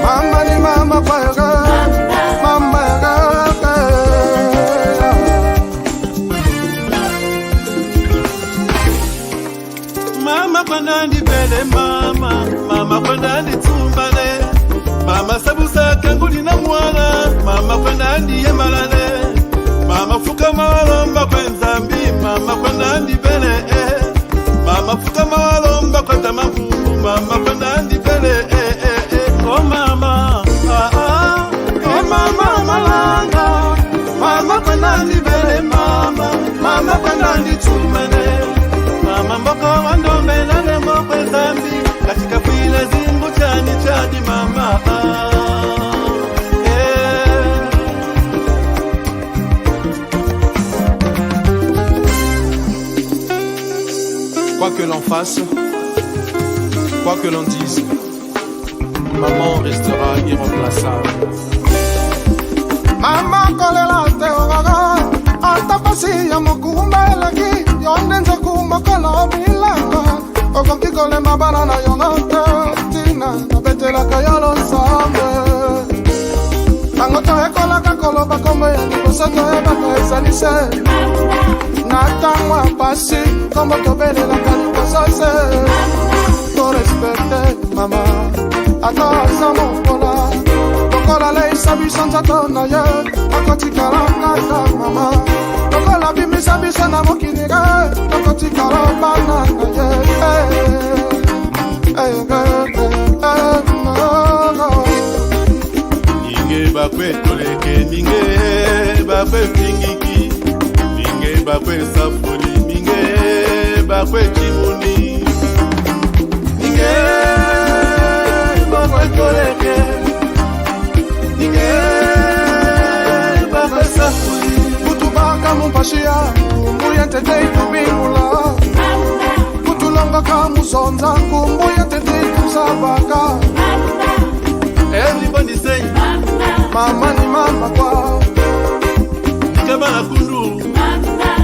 Mama ni mama kwa ge. Mama ge, ge, ge. Mama kwenda ndi bele mama, mama kwenda ndi tsumbane. Mama sabusa kangudi na mwana, mama kwenda ndi yembalale. Mama fukama walomba kwa Nzambi, mama kwenda ndi bele, eh. Mama fukama walomba kwa tama mpungu, mama kwenda ndi bele, eh, eh, eh. Oh mama, ah, ah. Oh mama malanga, mama kwenda ndi bele mama, mama kwenda ndi tsumbane. Mama mboko wa ndombe na lembo kwa Nzambi, kati kafwila zimbu tiani tiadi mama. Ah, eh. Quoi que l'on fasse, quoi que l'on dise, maman restera irremplaçable. Mama kolela te ogaga, ata pasi ya mokumba eleki, yo nde nzoku mokolo bilanga. Okoki kolema bana na yo na te, tina nabetelaka yo losambo. Ntango toyekolaka koloba kombo ya liboso, toyebaka ezali se na ntango ya pasi, kombo tobelelaka liboso se. To respecte mama, ata aza mokola. Lokola leisa biso nzoto na ye, akotikala kaka mama. Lokola bimisa biso na mokili, akotikala bana na ye. Eh, eh, eh, eh, eh, oh, oh. Ninge bakwe toleke, ninge bakwe pingiki, ninge bakwe safuli, ninge bakwe timuni, ninge bakwe toleke, ninge bakwe safuli. Kutu baka mu Mpasi ya nkumbu ya ntete itubingula. Kutulongaka mu zonza nkumbu ya ntete ituzabaka. Eli boni sei. Mama ni mama kwa. Kaba na kundu.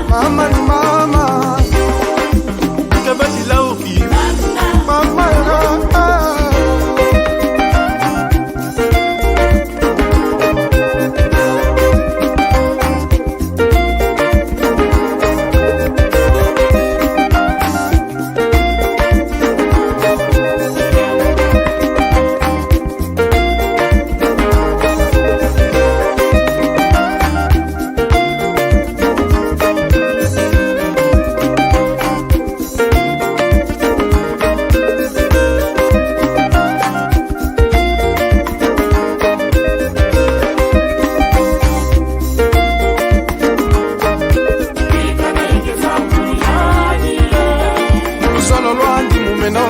Mama ni mama. Kaba tilauki. Mama ya. Luzolo lwandi mu meno.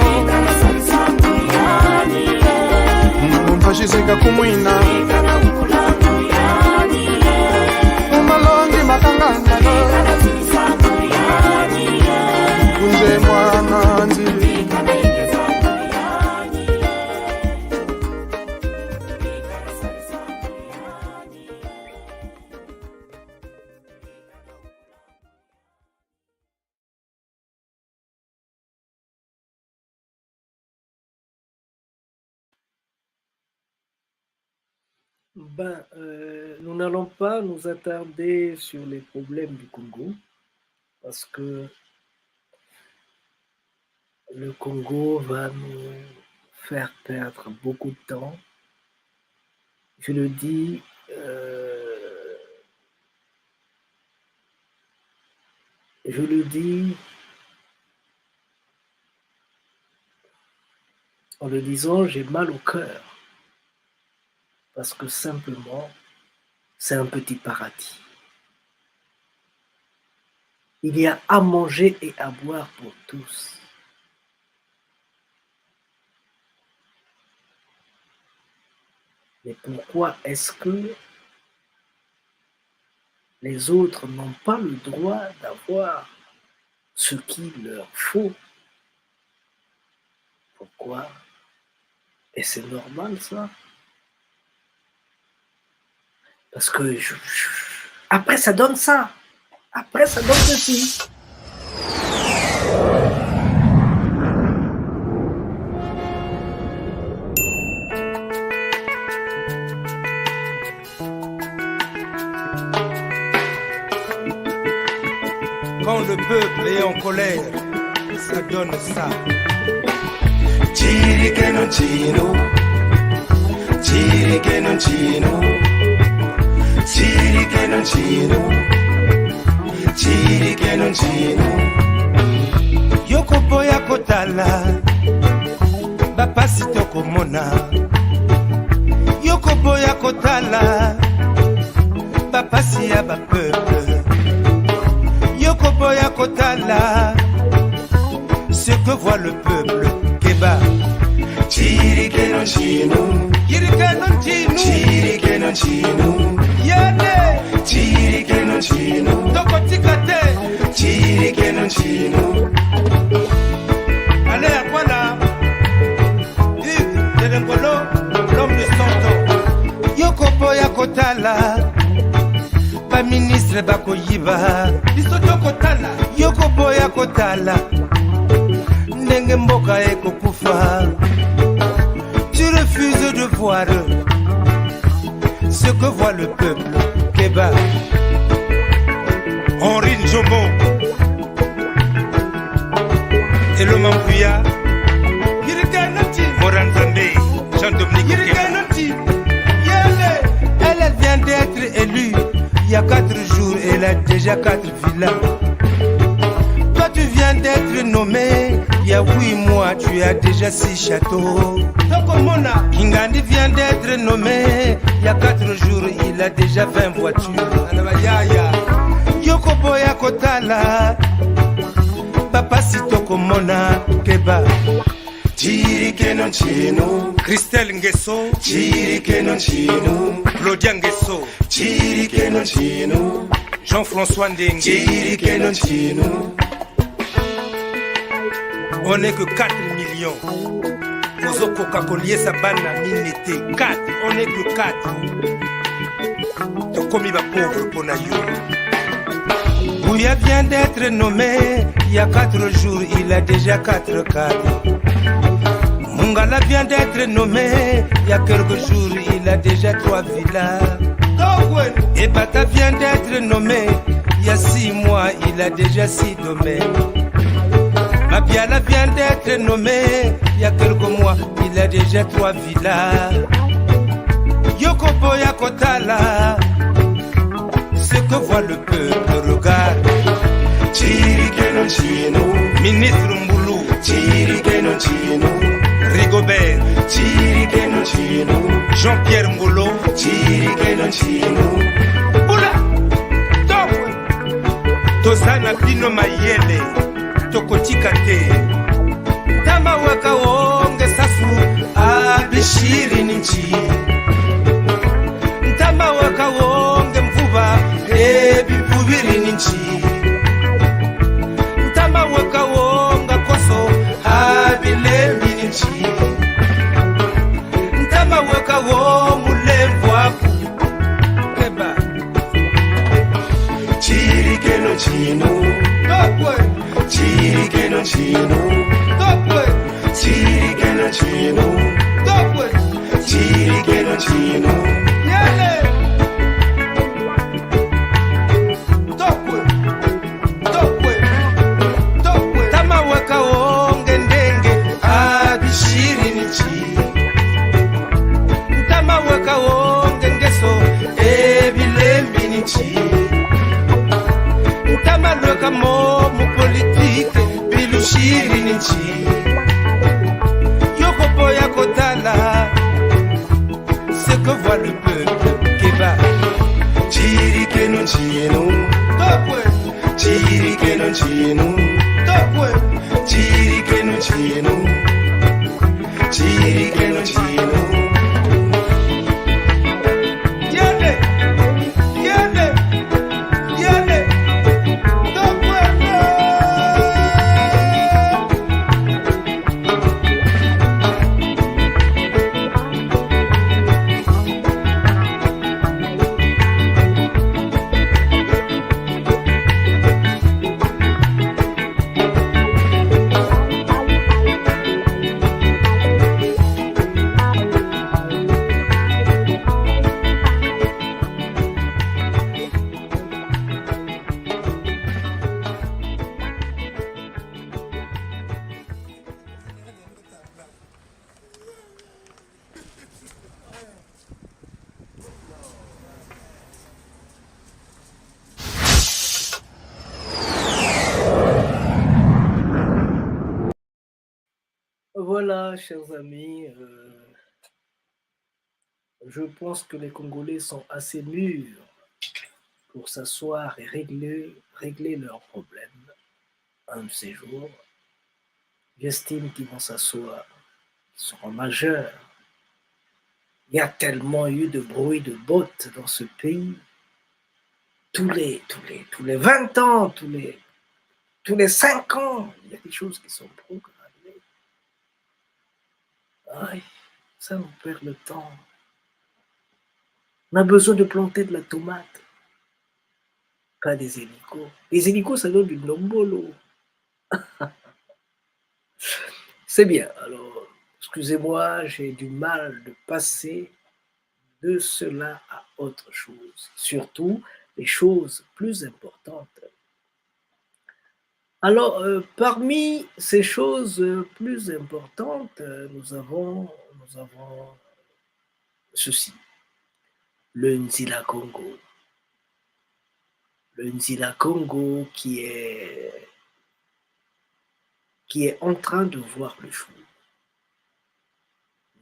Mu mpasi zeka kumwina. Mu malongi makangana. Kunje mwana nzi. Ben, euh, nous n'allons pas nous attarder sur les problèmes du Congo, parce que le Congo va nous faire perdre beaucoup de temps. Je le dis, euh, je le dis, en le disant, j'ai mal au cœur, parce que simplement, c'est un petit paradis. Il y a à manger et à boire pour tous. Mais pourquoi est-ce que les autres n'ont pas le droit d'avoir ce qu'il leur faut? Pourquoi? Et c'est normal, ça. Parce que je, je, après, ça donne ça. Après, ça donne ceci. Quand le peuple est en colère, ça donne ça. Chirikeno chino, chirikeno chino, chirikeno chino, chirikeno chino. Yo koboya kotala bampasi tokomona. Yo koboya kotala bampasi ya ba peuple. Yo koboya kotala ce que voit le peuple. Keba. Chirikeno chino. Chirikeno chino. Chirikeno chino. Yende. Chirikeno chino. Tokotika te. Chirikeno chino. Allez, à quoi là? Yves Telengolo, l'homme de cent ans. Yo koboya kotala baministre bakoyiba. Biso tokotala. Yo koboya kotala ndenge mboka ekokufa. Tu refuses de voir ce que voit le peuple. Keba. Henri Njomo. Elo Mambuya. Yirikeno ti. Moranzambe, Jean-Dominique Okemba. Yirikeno ti. Yele. Elle, elle vient d'être élue il y a quatre jours et elle a déjà quatre villas. Toi, tu viens d'être nommé il y a huit mois, tu as déjà six châteaux. Tokomona. Kingandi vient d'être nommé il y a quatre jours, il a déjà vingt voitures. Ana bayaya. Yo koboya kotala bampasi tokomona. Keba. Chirikeno chino. Christelle Ngeso. Chirikeno chino. Claudia Ngeso. Chirikeno chino. Jean-François Ndenge. Tshirikeno ntinu. On n'est que quatre millions. Ozo koka koliesa bana mine te. Quatre, on n'est que quatre. Tokomi ba pauvres pona yo. Buya vient d'être nommé il y a quatre jours, il a déjà quatre cadres. Mungala vient d'être nommé il y a quelques jours, il a déjà trois villas. Ebata vient d'être nommé il y a six mois, il a déjà six domaines. Mabiala vient d'être nommé il y a quelques mois, il a déjà trois villas. Yoko boya kotala, ce que voit le peuple regarde. Tshirikeno ntinu. Ministre Mbulu. Tshirikeno ntinu. Rigobert. Tshirikeno ntinu. Jean-Pierre Ngolo. Tshirikeno ntinu. Bula. Tokwe. Toza na bino mayele. Tokotika te. Ntama weka wonge sasu, abishiri ni nchi. Ntama weka wonge mvuba, ebi mvubiri ni nchi. Ntama weka wonga koso, abilembi ni nchi. Ntama weka wo mulemvo aku. Keba. Tshirikeno ntinu. Tokwe. Tshirikeno ntinu. Tokwe. Tshirikeno ntinu. Tokwe. Tshirikeno ntinu. Yele. Tokwe. Tokwe. Tokwe. Ntama weka wonge ndenge, abishiri ni nchi. Ntama weka wonge ngeso, ebilembi ni nchi. Ntama lweka mo mu politique, bilushiri ni nchi. Yoko boya kotala, ce que voit le peuple. Keba. Tshirikeno ntinu. Tokwe. Tshirikeno ntinu. Tokwe. Tshirikeno ntinu. Tshirikeno ntinu. Yele. Yele. Yele. Tokwe. Voilà, chers amis, euh, je pense que les Congolais sont assez mûrs pour s'asseoir et régler, régler leurs problèmes un de ces jours. J'estime qu'ils vont s'asseoir, ils seront majeurs. Il y a tellement eu de bruit de bottes dans ce pays. Tous les, tous les, tous les vingt ans, tous les, tous les cinq ans, il y a des choses qui sont programmées. Aïe, ça nous perd le temps. On a besoin de planter de la tomate, pas des hélicos. Les hélicos, ça donne du ndombolo. C'est bien. Alors, excusez-moi, j'ai du mal de passer de cela à autre chose. Surtout les choses plus importantes. Alors, euh, parmi ces choses, euh, plus importantes, euh, nous avons, nous avons ceci. Le Nzila Kongo. Le Nzila Kongo qui est, qui est en train de voir le jour.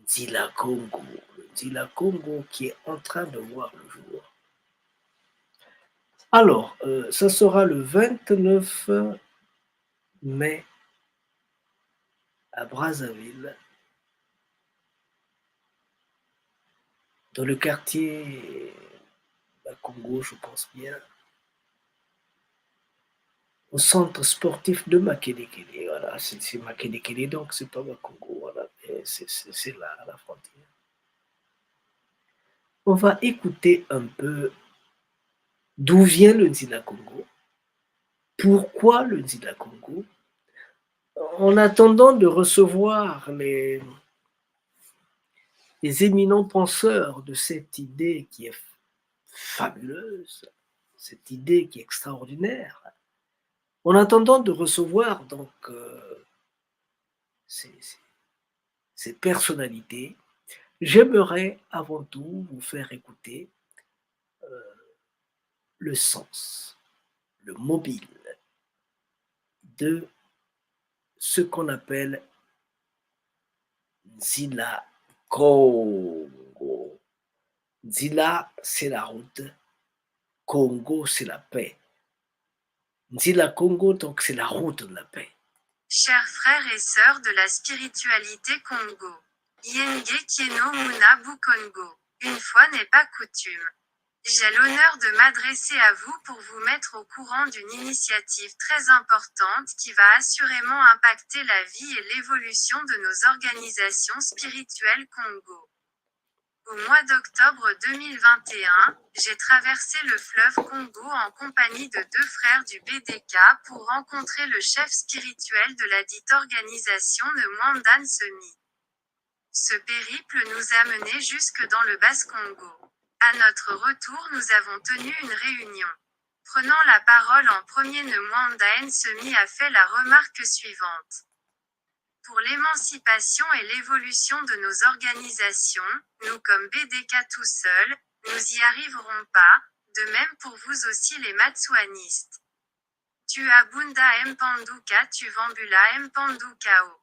Nzila Kongo, le Nzila Kongo qui est en train de voir le jour. Alors, euh, ça sera le vingt-neuf mai à Brazzaville, dans le quartier Bakongo, je pense bien. au centre sportif de Makelekele. Voilà, c'est, c'est Makelekele, donc c'est pas Bakongo, voilà, mais c'est, c'est, c'est là, à la frontière. On va écouter un peu d'où vient le Nzila Kongo, pourquoi le Nzila Kongo, en attendant de recevoir les, les éminents penseurs de cette idée qui est fabuleuse, cette idée qui est extraordinaire, en attendant de recevoir donc, euh, ces, ces, ces personnalités, j'aimerais avant tout vous faire écouter, euh, le sens, le mobile de ce qu'on appelle Nzila Kongo. Nzila, c'est la route. Kongo, c'est la paix. Nzila Kongo, donc, c'est la route de la paix. Chers frères et sœurs de la spiritualité Kongo, Yenge Kieno Muna Bukongo, une fois n'est pas coutume, j'ai l'honneur de m'adresser à vous pour vous mettre au courant d'une initiative très importante qui va assurément impacter la vie et l'évolution de nos organisations spirituelles Kongo. Au mois d'octobre deux mille vingt et un, j'ai traversé le fleuve Kongo en compagnie de deux frères du B D K pour rencontrer le chef spirituel de la dite organisation, Ne Mwanda Nsemi. Ce périple nous a menés jusque dans le Bas-Congo. À notre retour, nous avons tenu une réunion. Prenant la parole en premier, Ne Mwanda Nsemi a fait la remarque suivante. Pour l'émancipation et l'évolution de nos organisations, nous comme B D K tout seuls, nous y arriverons pas, de même pour vous aussi les matsouanistes. Tu abunda mpanduka, tu vambula mpandukao.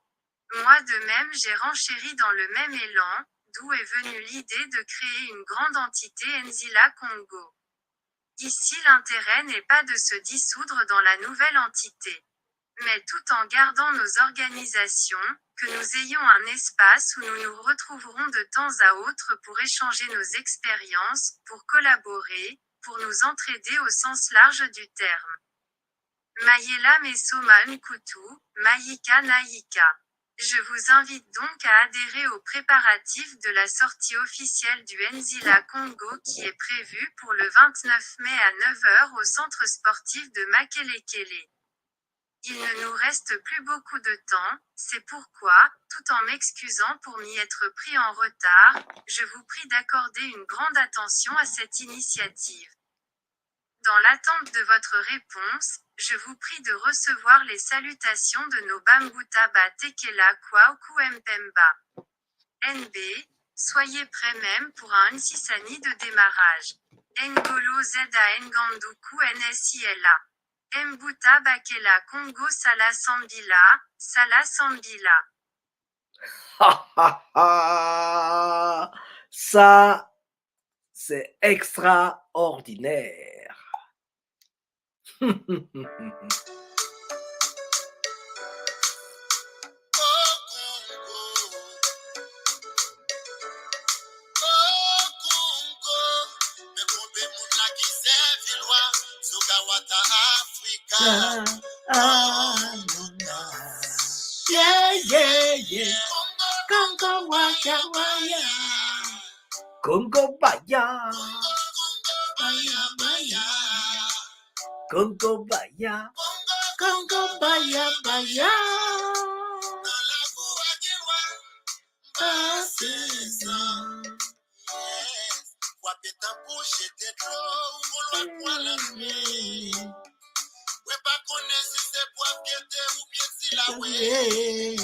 Moi de même, j'ai renchéri dans le même élan, d'où est venue l'idée de créer une grande entité Nzila Kongo. Ici, l'intérêt n'est pas de se dissoudre dans la nouvelle entité, mais tout en gardant nos organisations, que nous ayons un espace où nous nous retrouverons de temps à autre pour échanger nos expériences, pour collaborer, pour nous entraider au sens large du terme. Mayela Mesoma Nkutu, Mayika Nayika. Je vous invite donc à adhérer aux préparatifs de la sortie officielle du Nzila Kongo qui est prévue pour le vingt-neuf mai à neuf heures au centre sportif de Makelekele. Il ne nous reste plus beaucoup de temps, c'est pourquoi, tout en m'excusant pour m'y être pris en retard, je vous prie d'accorder une grande attention à cette initiative. Dans l'attente de votre réponse, je vous prie de recevoir les salutations de nos Bambuta Ba Tekela Kwao Ku Mpemba. N B, soyez prêts même pour un Nsisani de démarrage. Ngolo Zeda Nganduku N S I L A. Mbuta Bakela Kongo Sala Sambila, Sala Sambila. Ça, c'est extraordinaire. Ah, ah, ah, ah. Yeah, yeah, yeah. Congo, waya, waya. Congo, baya. Baya, baya. Congo, baya. Congo, baya, baya. Dans la voie du roi. Pas saison. Yes. Wa peta bouche de l'eau, ou vouloir quoi la mer. Ouais, pas connaître si c'est pour fierté ou bien si la ouais.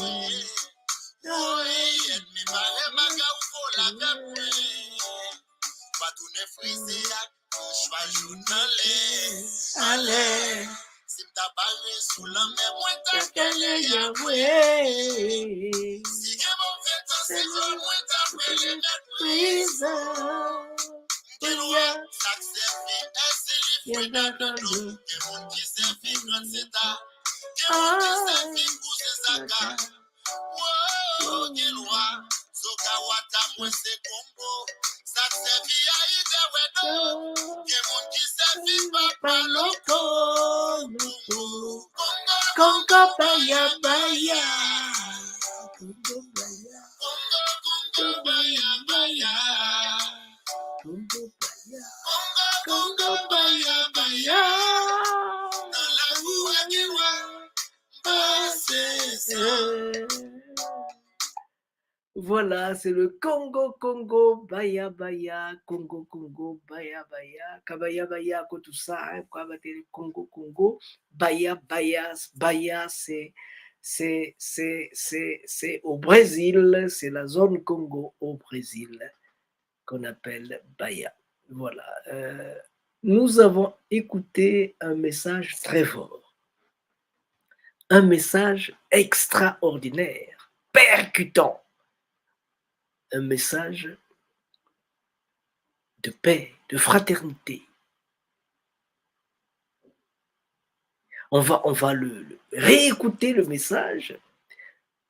Oui, ennemi, malé, maga ou faut la faire. Pas tout ne frisé, à choix journaliste. Allez. Si m ta baré sous la mer, mwen ta kele Yahweh. Si gen mové tan, sezon, mwen ta fè lé nèt. Prison. Gen lwa, sa k sèvi èsi li fwe dan dlo. Gen moun ki sèvi gran seta. Gen moun ki sèvi kouzen zaka. Wo, gen lwa, Zoka Wata, mwen sé Kongo. Sa k sèvi Ayidé Wedo. Gen moun ki sèvi Papa Loko. Kongo. Baya, baya. Congo baya. Congo, Congo baya, baya. Congo baya. Congo, Congo baya, baya. Dans la rue, on y voit. Ah, c'est ça. Voilà, c'est le Congo, Congo, baya, baya, Congo, Congo, baya, baya, kabaya, baya, ko tout ça, hein, quoi, bah, le Congo, Congo, baya, baya, baya, c'est, c'est, c'est, c'est, c'est au Brésil, c'est la zone Congo au Brésil qu'on appelle baya. Voilà. Euh, nous avons écouté un message très fort, un message extraordinaire, percutant, un message de paix, de fraternité. On va, on va le, le réécouter le message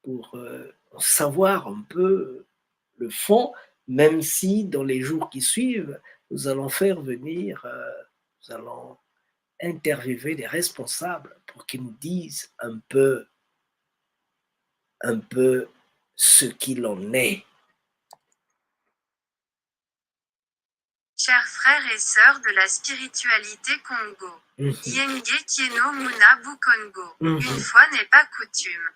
pour, euh, savoir un peu le fond, même si dans les jours qui suivent, nous allons faire venir, euh, nous allons interviewer des responsables pour qu'ils nous disent un peu, un peu ce qu'il en est. Chers frères et sœurs de la spiritualité Kongo, mhm, Yenge Kieno Muna Bukongo, mhm, une fois n'est pas coutume,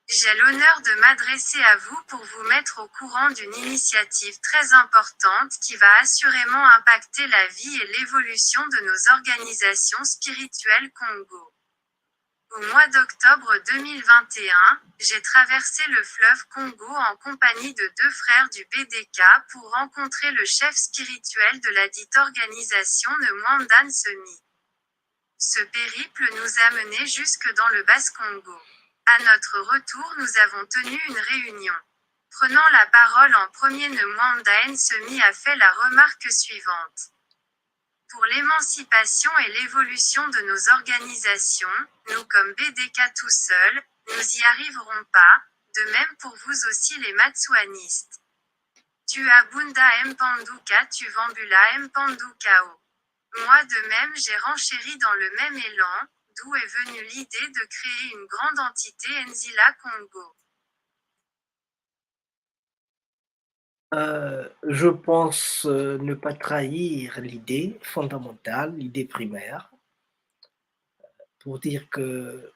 j'ai l'honneur de m'adresser à vous pour vous mettre au courant d'une initiative très importante qui va assurément impacter la vie et l'évolution de nos organisations spirituelles Kongo. Au mois d'octobre deux mille vingt et un, j'ai traversé le fleuve Kongo en compagnie de deux frères du B D K pour rencontrer le chef spirituel de la dite organisation, Ne Mwanda Nsemi. Ce périple nous a menés jusque dans le Bas-Congo. À notre retour, nous avons tenu une réunion. Prenant la parole en premier, Ne Mwanda Nsemi a fait la remarque suivante. Pour l'émancipation et l'évolution de nos organisations, nous comme B D K tout seuls, nous y arriverons pas, de même pour vous aussi les matsouanistes. Tuabunda mpanduka, tuvambula mpanduka o. Moi de même, j'ai renchéri dans le même élan, d'où est venue l'idée de créer une grande entité Nzila Kongo. Euh, je pense, euh, ne pas trahir l'idée fondamentale, l'idée primaire, pour dire que,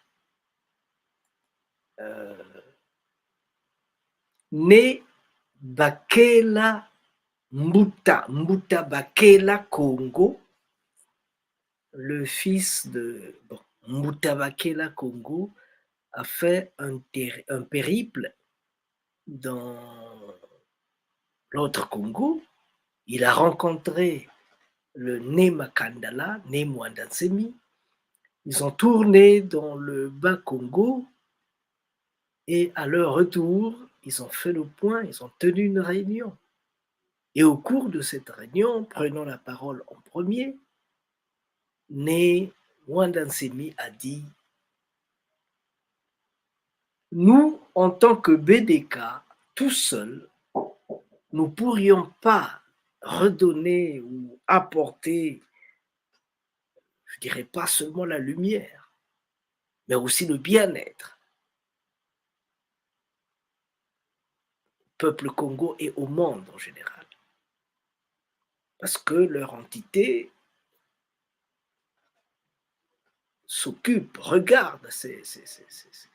euh, Ne Bakela Mbuta, Mbuta Bakela Kongo, le fils de, bon, Mbuta Bakela Kongo, a fait un ter-, un périple dans l'autre Congo. Il a rencontré le Ne Makandala, Ne Mwanda Nsemi. Ils ont tourné dans le Bas-Congo et à leur retour, ils ont fait le point, ils ont tenu une réunion. Et au cours de cette réunion, prenant la parole en premier, Ne Mwanda Nsemi a dit : « Nous, en tant que B D K, tout seul, nous pourrions pas redonner ou apporter, je dirais pas seulement la lumière, mais aussi le bien-être au peuple Kongo et au monde en général. » Parce que leur entité s'occupe, regarde ces, ces, ces, ces, ces,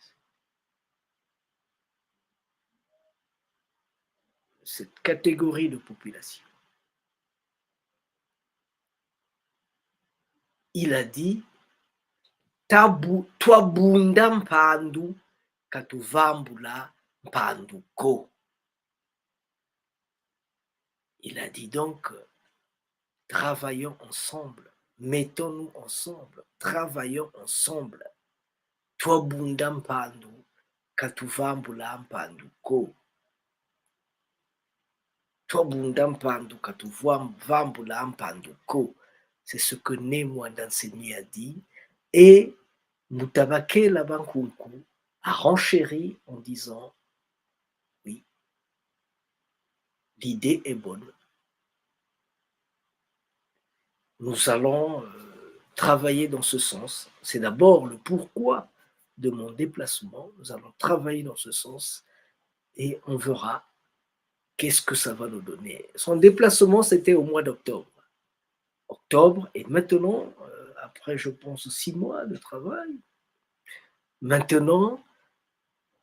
cette catégorie de population. Il a dit : « Tabu-, twabunda mpandu, ka tuvambula mpandu ko. » Il a dit donc, travaillons ensemble, mettons-nous ensemble, travaillons ensemble. Twabunda mpandu, ka tuvambula mpandu ko. Twabunda mpandu, ka tuvambula mpandu ko. C'est ce que Ne Mwanda Nsemi a dit. Et Mbuta Bakela Bankunku a renchéri en disant : « Oui, l'idée est bonne. Nous allons, euh, travailler dans ce sens. » C'est d'abord le pourquoi de mon déplacement. Nous allons travailler dans ce sens et on verra qu'est-ce que ça va nous donner. Son déplacement, c'était au mois d'octobre. Octobre, et maintenant, euh, après, je pense, six mois de travail, maintenant,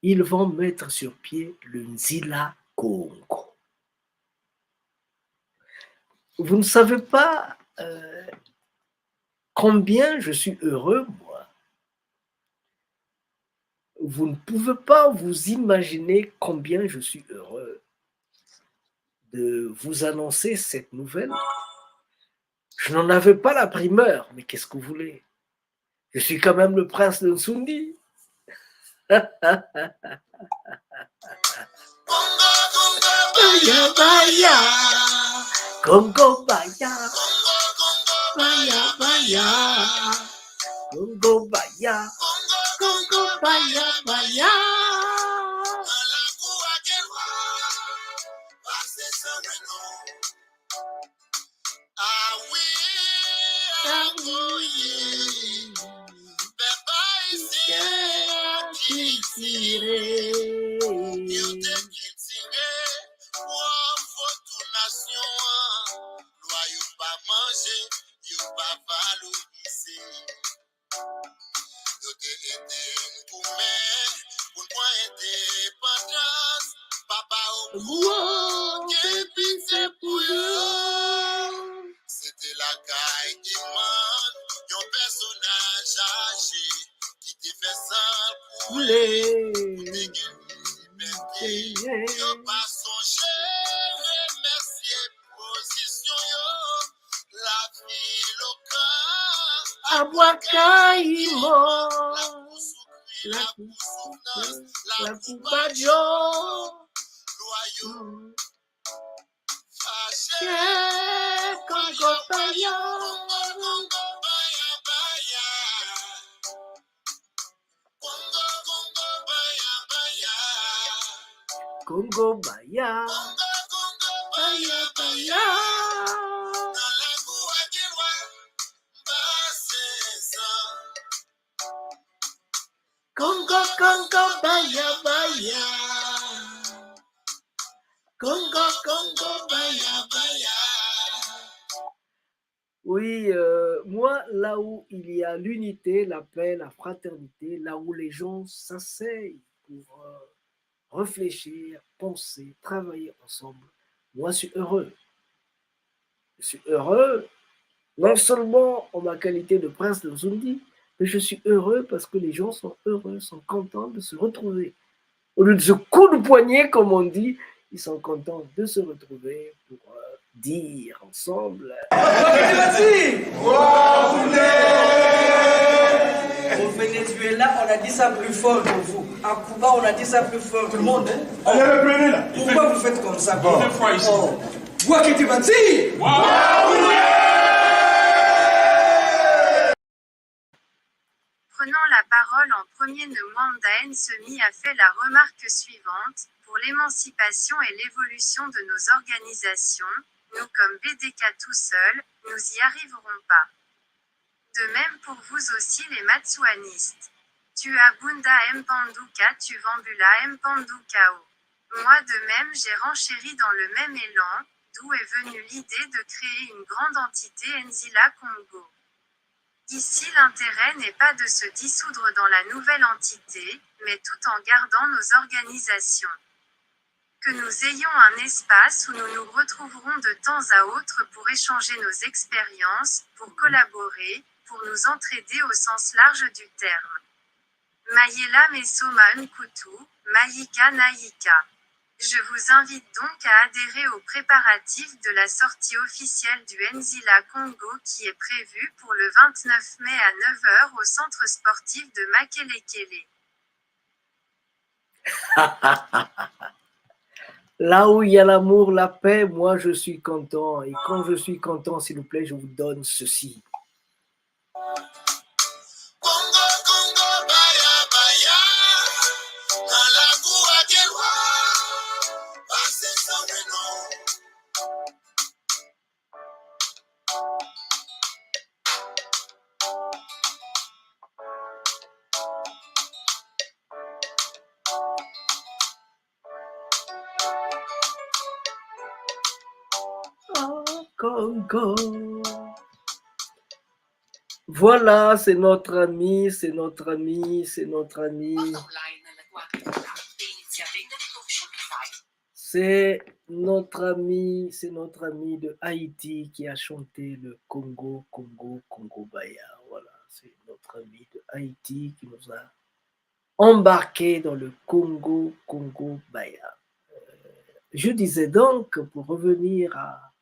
ils vont mettre sur pied le Nzila Kongo. Vous ne savez pas, euh, combien je suis heureux, moi. Vous ne pouvez pas vous imaginer combien je suis heureux de vous annoncer cette nouvelle. Je n'en avais pas la primeur, mais qu'est-ce que vous voulez ? Je suis quand même le prince de Nsundi. Baya, baya. Kongo baya. Baya, baya. Kongo baya. Kongo baya, baya. Ah oui, ah oui. Beba ici, culture. Yo te culture, wa fotu nation. Loi yo pa manger, yo pa valoriser. Yo te aider nous pour, mais pour point indépendance. Papa Ogou, que pitié pour eux. C'était la guerre qui demande un personnage âgé qui te fait ça couler. Pour te gagner liberté. Yo pa songer remercier position yo. La vie locale. Abwaka imo. La kusukri, la kusouffrance, la kubadio. Loyaux. Fâché, Kongo baya. Kongo, Kongo baya, baya. Kongo baya. Kongo, Kongo baya, baya. Kongo, Kongo baya, baya. Kongo, Kongo baya, baya. Oui, euh, moi, là où il y a l'unité, la paix, la fraternité, là où les gens s'asseyent pour, euh, réfléchir, penser, travailler ensemble, moi, je suis heureux. Je suis heureux, non seulement en ma qualité de prince de Nsundi, mais je suis heureux parce que les gens sont heureux, sont contents de se retrouver. Au lieu de se coups de poignet, comme on dit, ils sont contents de se retrouver pour, euh, dire ensemble. Au Venezuela, on a dit ça plus fort que vous. À Cuba, on a dit ça plus fort que vous. Tout le monde, hein ? Allez, reprenez là. Pourquoi vous faites comme ça ? Bon. Deuxième fois ici. Oh. Wakete Banzi. Prenant la parole en premier, Mwanda Nsemi a fait la remarque suivante : pour l'émancipation et l'évolution de nos organisations, nous, comme B D K, tout seuls, nous y arriverons pas. De même pour vous aussi, les matsouanistes. Tu abunda mpanduka, tu vambula mpandukao. Moi de même, j'ai renchéri dans le même élan, d'où est venue l'idée de créer une grande entité Nzila Kongo. Ici, l'intérêt n'est pas de se dissoudre dans la nouvelle entité, mais tout en gardant nos organisations. Que nous ayons un espace où nous nous retrouverons de temps à autre pour échanger nos expériences, pour collaborer, pour nous entraider au sens large du terme. Mayela meso ma nkutu, mayika na yika. Je vous invite donc à adhérer aux préparatifs de la sortie officielle du Nzila Kongo qui est prévue pour le vingt-neuf mai à neuf heures au centre sportif de Makelekele. Là où il y a l'amour, la paix, moi je suis content. Et quand je suis content, s'il vous plaît, je vous donne ceci. Kongo, Kongo, baya, baya. Dans la boue à Guelwa, passer sans le nom. Kongo. Voilà, c'est notre ami, c'est notre ami, c'est notre ami. C'est notre ami, c'est notre ami de Haïti qui a chanté le Kongo, Kongo, Kongo Baya. Voilà, c'est notre ami de Haïti qui nous a embarqués dans le Kongo, Kongo Baya. Euh, je disais donc, pour revenir à,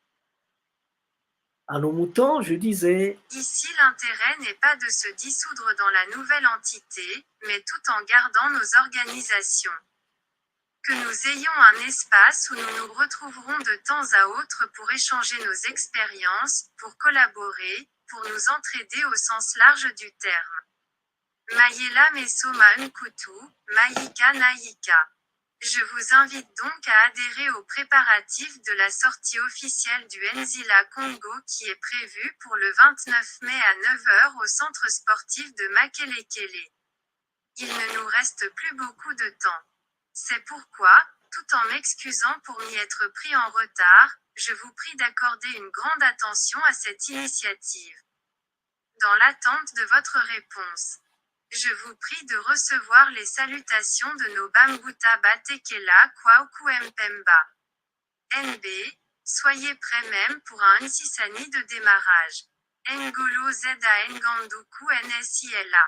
à nos moutons, je disais, ici, l'intérêt n'est pas de se dissoudre dans la nouvelle entité, mais tout en gardant nos organisations. Que nous ayons un espace où nous nous retrouverons de temps à autre pour échanger nos expériences, pour collaborer, pour nous entraider au sens large du terme. Mayela meso ma nkutu, mayika na yika. Je vous invite donc à adhérer aux préparatifs de la sortie officielle du Nzila Kongo qui est prévue pour le vingt-neuf mai à neuf heures au centre sportif de Makelekele. Il ne nous reste plus beaucoup de temps. C'est pourquoi, tout en m'excusant pour m'y être pris en retard, je vous prie d'accorder une grande attention à cette initiative. Dans l'attente de votre réponse, je vous prie de recevoir les salutations de nos Bambuta Batekela Kwaku Mpemba. N B, soyez prêts même pour un Nsisani de démarrage. Ngolo Z A Nganduku N S I L A.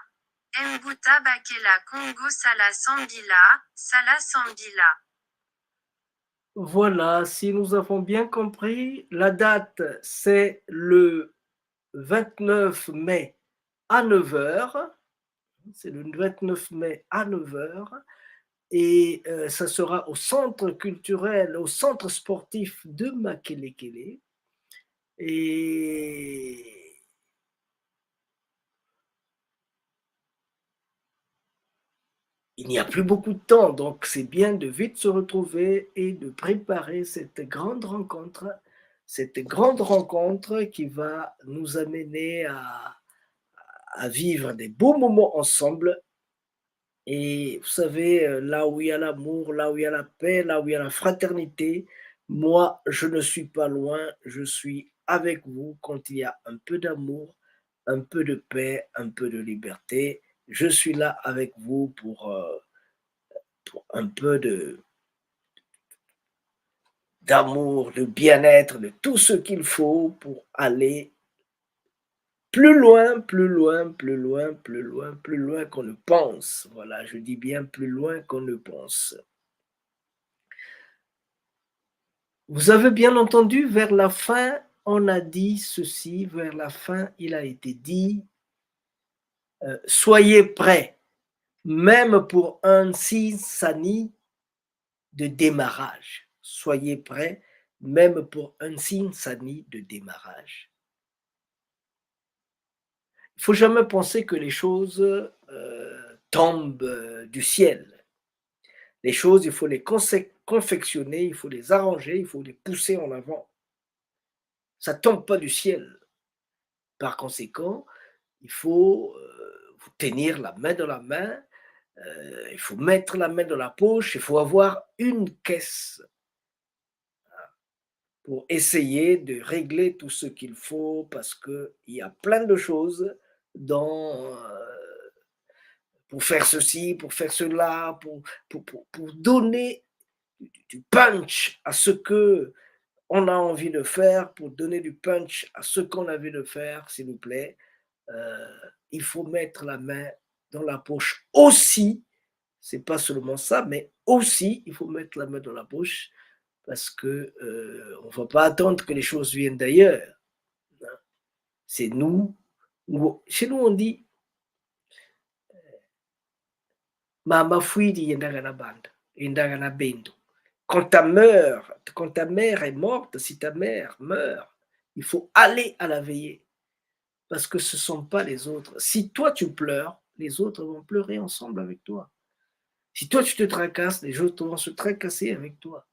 Mbuta Bakela Kongo, sala sambila, sala sambila. Voilà, si nous avons bien compris, la date, c'est le vingt-neuf mai à neuf heures. C'est le vingt-neuf mai à neuf heures. Et, euh, ça sera au centre culturel, au centre sportif de Makelekele. Et il n'y a plus beaucoup de temps, donc c'est bien de vite se retrouver et de préparer cette grande rencontre, cette grande rencontre qui va nous amener à, à vivre des beaux moments ensemble. Et vous savez, euh, là où il y a l'amour, là où il y a la paix, là où il y a la fraternité, moi, je ne suis pas loin, je suis avec vous quand il y a un peu d'amour, un peu de paix, un peu de liberté. Je suis là avec vous pour, euh, pour un peu de, d'amour, de bien-être, de tout ce qu'il faut pour aller plus loin, plus loin, plus loin, plus loin, plus loin qu'on ne pense. Voilà, je dis bien plus loin qu'on ne pense. Vous avez bien entendu, vers la fin, on a dit ceci, vers la fin, il a été dit, euh, soyez prêts, même pour un Nsisani de démarrage. Soyez prêts, même pour un Nsisani de démarrage. Il faut jamais penser que les choses, euh, tombent, euh, du ciel. Les choses, il faut les conse-, confectionner, il faut les arranger, il faut les pousser en avant. Ça tombe pas du ciel. Par conséquent, il faut, euh, vous tenir la main dans la main, euh, il faut mettre la main dans la poche, il faut avoir une caisse pour essayer de régler tout ce qu'il faut, parce que il y a plein de choses dans, euh, pour faire ceci, pour faire cela, pour, pour, pour, pour donner du, du punch à ce que on a envie de faire, pour donner du punch à ce qu'on a envie de faire, s'il vous plaît, euh, il faut mettre la main dans la poche aussi. C'est pas seulement ça, mais aussi, il faut mettre la main dans la poche parce que, euh, on va pas attendre que les choses viennent d'ailleurs. C'est nous. Chez nous, on dit, euh, mama fwidi yendaka na banda, yendaka na bendo. Quand ta mère, quand ta mère est morte, si ta mère meurt, il faut aller à la veillée. Parce que ce sont pas les autres. Si toi tu pleures, les autres vont pleurer ensemble avec toi. Si toi tu te tracasses, les autres vont se tracasser avec toi.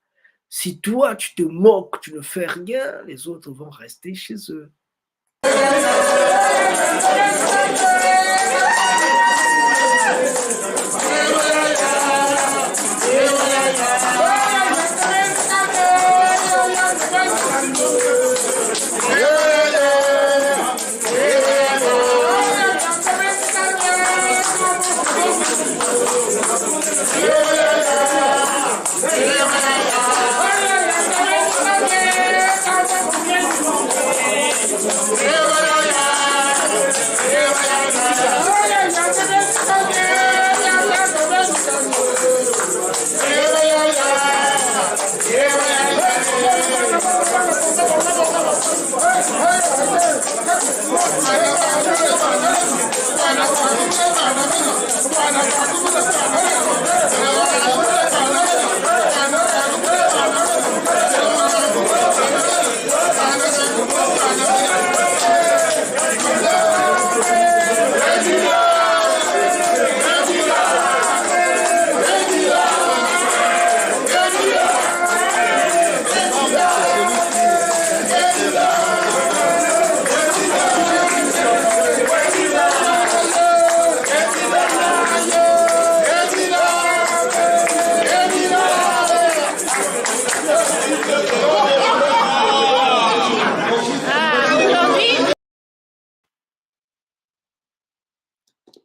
Si toi tu te moques, tu ne fais rien, les autres vont rester chez eux.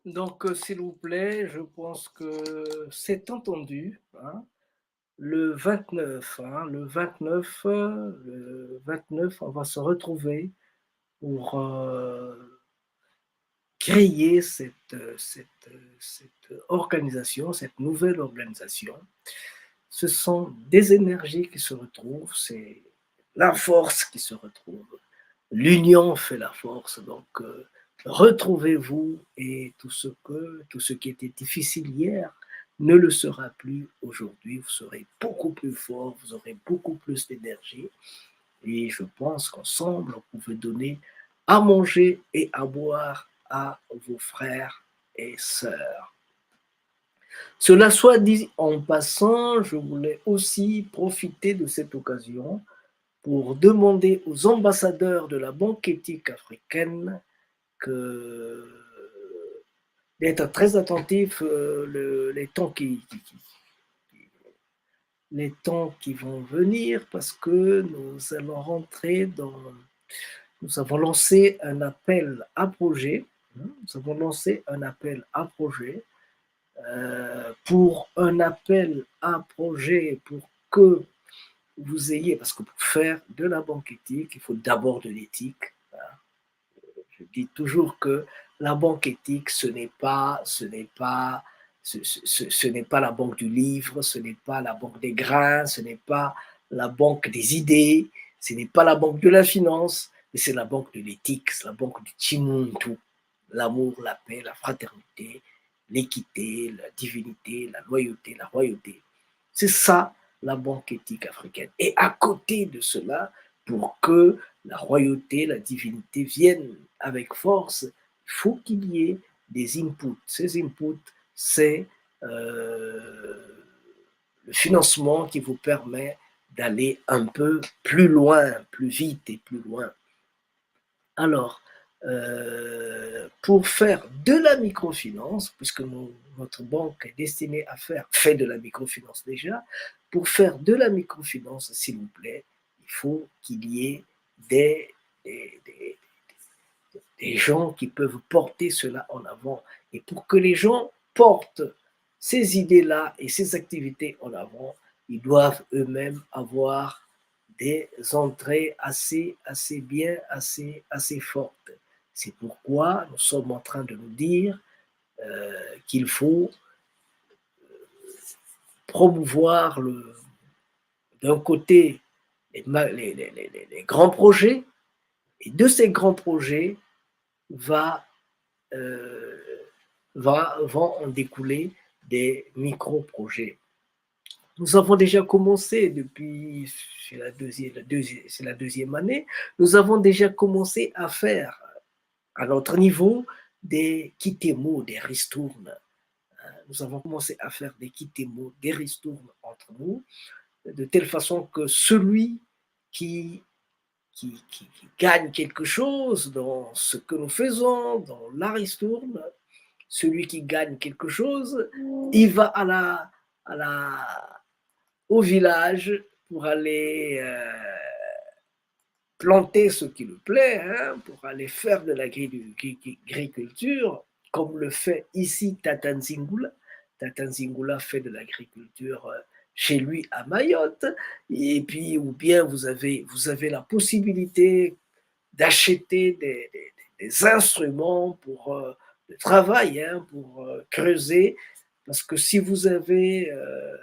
Donc, euh, s'il vous plaît, je pense que c'est entendu, hein. Le vingt-neuf, hein, le vingt-neuf, euh, le vingt-neuf, on va se retrouver pour, euh, créer cette, euh, cette, euh, cette organisation, cette nouvelle organisation. Ce sont des énergies qui se retrouvent, c'est la force qui se retrouve. L'union fait la force, donc, euh, retrouvez-vous et tout ce que, tout ce qui était difficile hier ne le sera plus aujourd'hui. Vous serez beaucoup plus fort, vous aurez beaucoup plus d'énergie. Et je pense qu'ensemble, on pouvait donner à manger et à boire à vos frères et sœurs. Cela soit dit en passant, je voulais aussi profiter de cette occasion pour demander aux ambassadeurs de la Banque éthique africaine que d'être très attentifs, euh, le, les temps qui, qui, qui, les temps qui vont venir, parce que nous allons rentrer dans, nous avons lancé un appel à projet, hein, nous avons lancé un appel à projet, euh, pour un appel à projet pour que vous ayez, parce que pour faire de la banque éthique, il faut d'abord de l'éthique, hein. Je dis toujours que la banque éthique, ce n'est pas, ce n'est pas, ce, ce, ce, ce n'est pas la banque du livre, ce n'est pas la banque des grains, ce n'est pas la banque des idées, ce n'est pas la banque de la finance, mais c'est la banque de l'éthique, c'est la banque du kimuntu, l'amour, la paix, la fraternité, l'équité, la divinité, la loyauté, la royauté. C'est ça, la banque éthique africaine. Et à côté de cela, pour que la royauté, la divinité viennent avec force, il faut qu'il y ait des inputs. Ces inputs, c'est, euh, le financement qui vous permet d'aller un peu plus loin, plus vite et plus loin. Alors, euh, pour faire de la microfinance, puisque nous, notre banque est destinée à faire, fait de la microfinance déjà, pour faire de la microfinance, s'il vous plaît, il faut qu'il y ait des, des, des, des gens qui peuvent porter cela en avant. Et pour que les gens portent ces idées-là et ces activités en avant, ils doivent eux-mêmes avoir des entrées assez, assez bien, assez, assez fortes. C'est pourquoi nous sommes en train de nous dire, euh, qu'il faut promouvoir le, d'un côté les, les, les, les grands projets, et de ces grands projets va, euh, va, vont en découler des micro-projets. Nous avons déjà commencé depuis, c'est la deuxième, la deuxième, c'est la deuxième année, nous avons déjà commencé à faire, à notre niveau, des kitemo, des ristournes. Euh, nous avons commencé à faire des kitemo, des ristournes entre nous, de telle façon que celui qui, qui, qui, qui gagne quelque chose dans ce que nous faisons, dans la ristourne, celui qui gagne quelque chose, il va à la, à la, au village pour aller, euh, planter ce qui lui plaît, hein, pour aller faire de l'agriculture, comme le fait ici Tata Nzingula. Tata Nzingula fait de l'agriculture, euh, chez lui à Mayotte, et puis, ou bien vous avez, vous avez la possibilité d'acheter des, des, des instruments pour, euh, de travail, hein, pour, euh, creuser, parce que si vous avez, euh,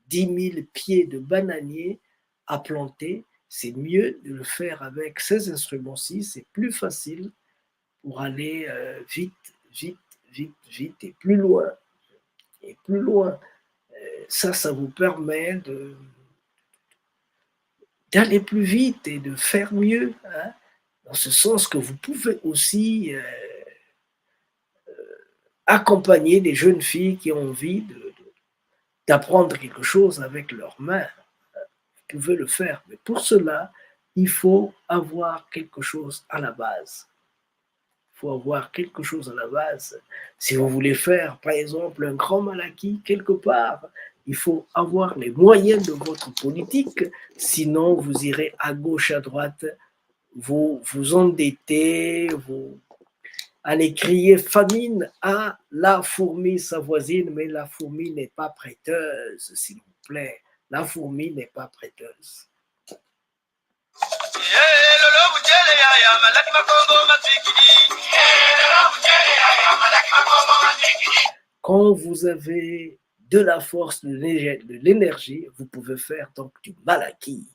dix mille pieds de bananier à planter, c'est mieux de le faire avec ces instruments-ci, c'est plus facile pour aller, euh, vite, vite, vite, vite et plus loin, et plus loin. Euh, ça, ça vous permet de, d'aller plus vite et de faire mieux, hein, dans ce sens que vous pouvez aussi, euh, euh, accompagner des jeunes filles qui ont envie de, de, d'apprendre quelque chose avec leurs mains. Vous pouvez le faire, mais pour cela, il faut avoir quelque chose à la base. Il faut avoir quelque chose à la base. Si vous voulez faire, par exemple, un grand malaki quelque part, il faut avoir les moyens de votre politique, sinon vous irez à gauche, à droite, vous vous endettez, vous allez crier famine à la fourmi, sa voisine, mais la fourmi n'est pas prêteuse, s'il vous plaît. La fourmi n'est pas prêteuse. Quand vous avez de la force, de l'énergie, de l'énergie, vous pouvez faire donc du malaki.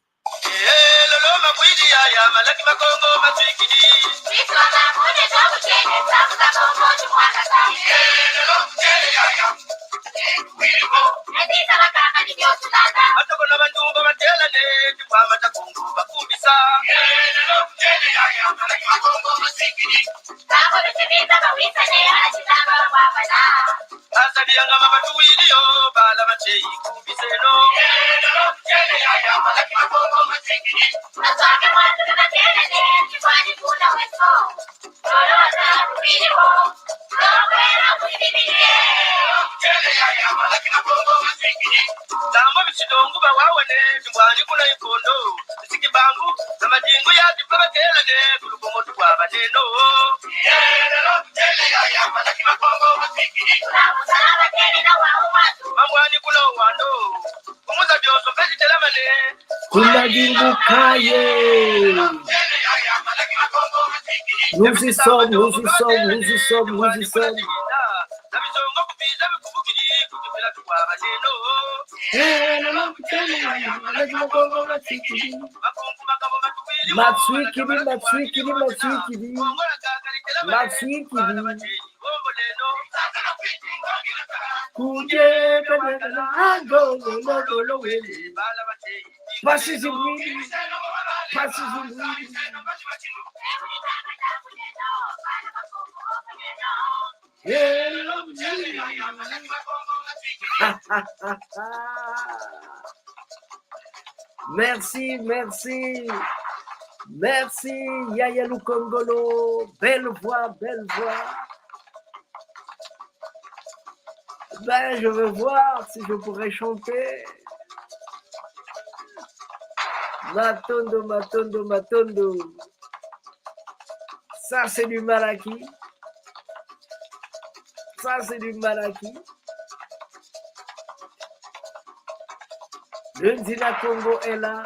Baza bianga mama tuwidi yo, bala bateyi kumbiseno. Ntangu bisidongu bawawane, timbwani kuna ikondo. Siki bangu, na madingu ya tipa batela ne, kuluko motu kwa baneno. Mambwani kuna wando, kumuza bioso pesi telamane. Kuna dingu kaye. Nous y sommes, nous y sommes, nous y sommes, nous y sommes. Matswikidi, matswikidi, matswikidi. Matswikidi. Kuje, agolo, golo, golo, wele. Mpasi zimbwidi. Mpasi zimbwidi. Merci, merci. Merci, Yaya Lukongolo. Belle voix, belle voix. Ben, je vais voir si je pourrais chanter. Matondo, matondo, matondo. Ça, c'est du malaki. Ça, c'est du malaki. Le Nzila Kongo est là.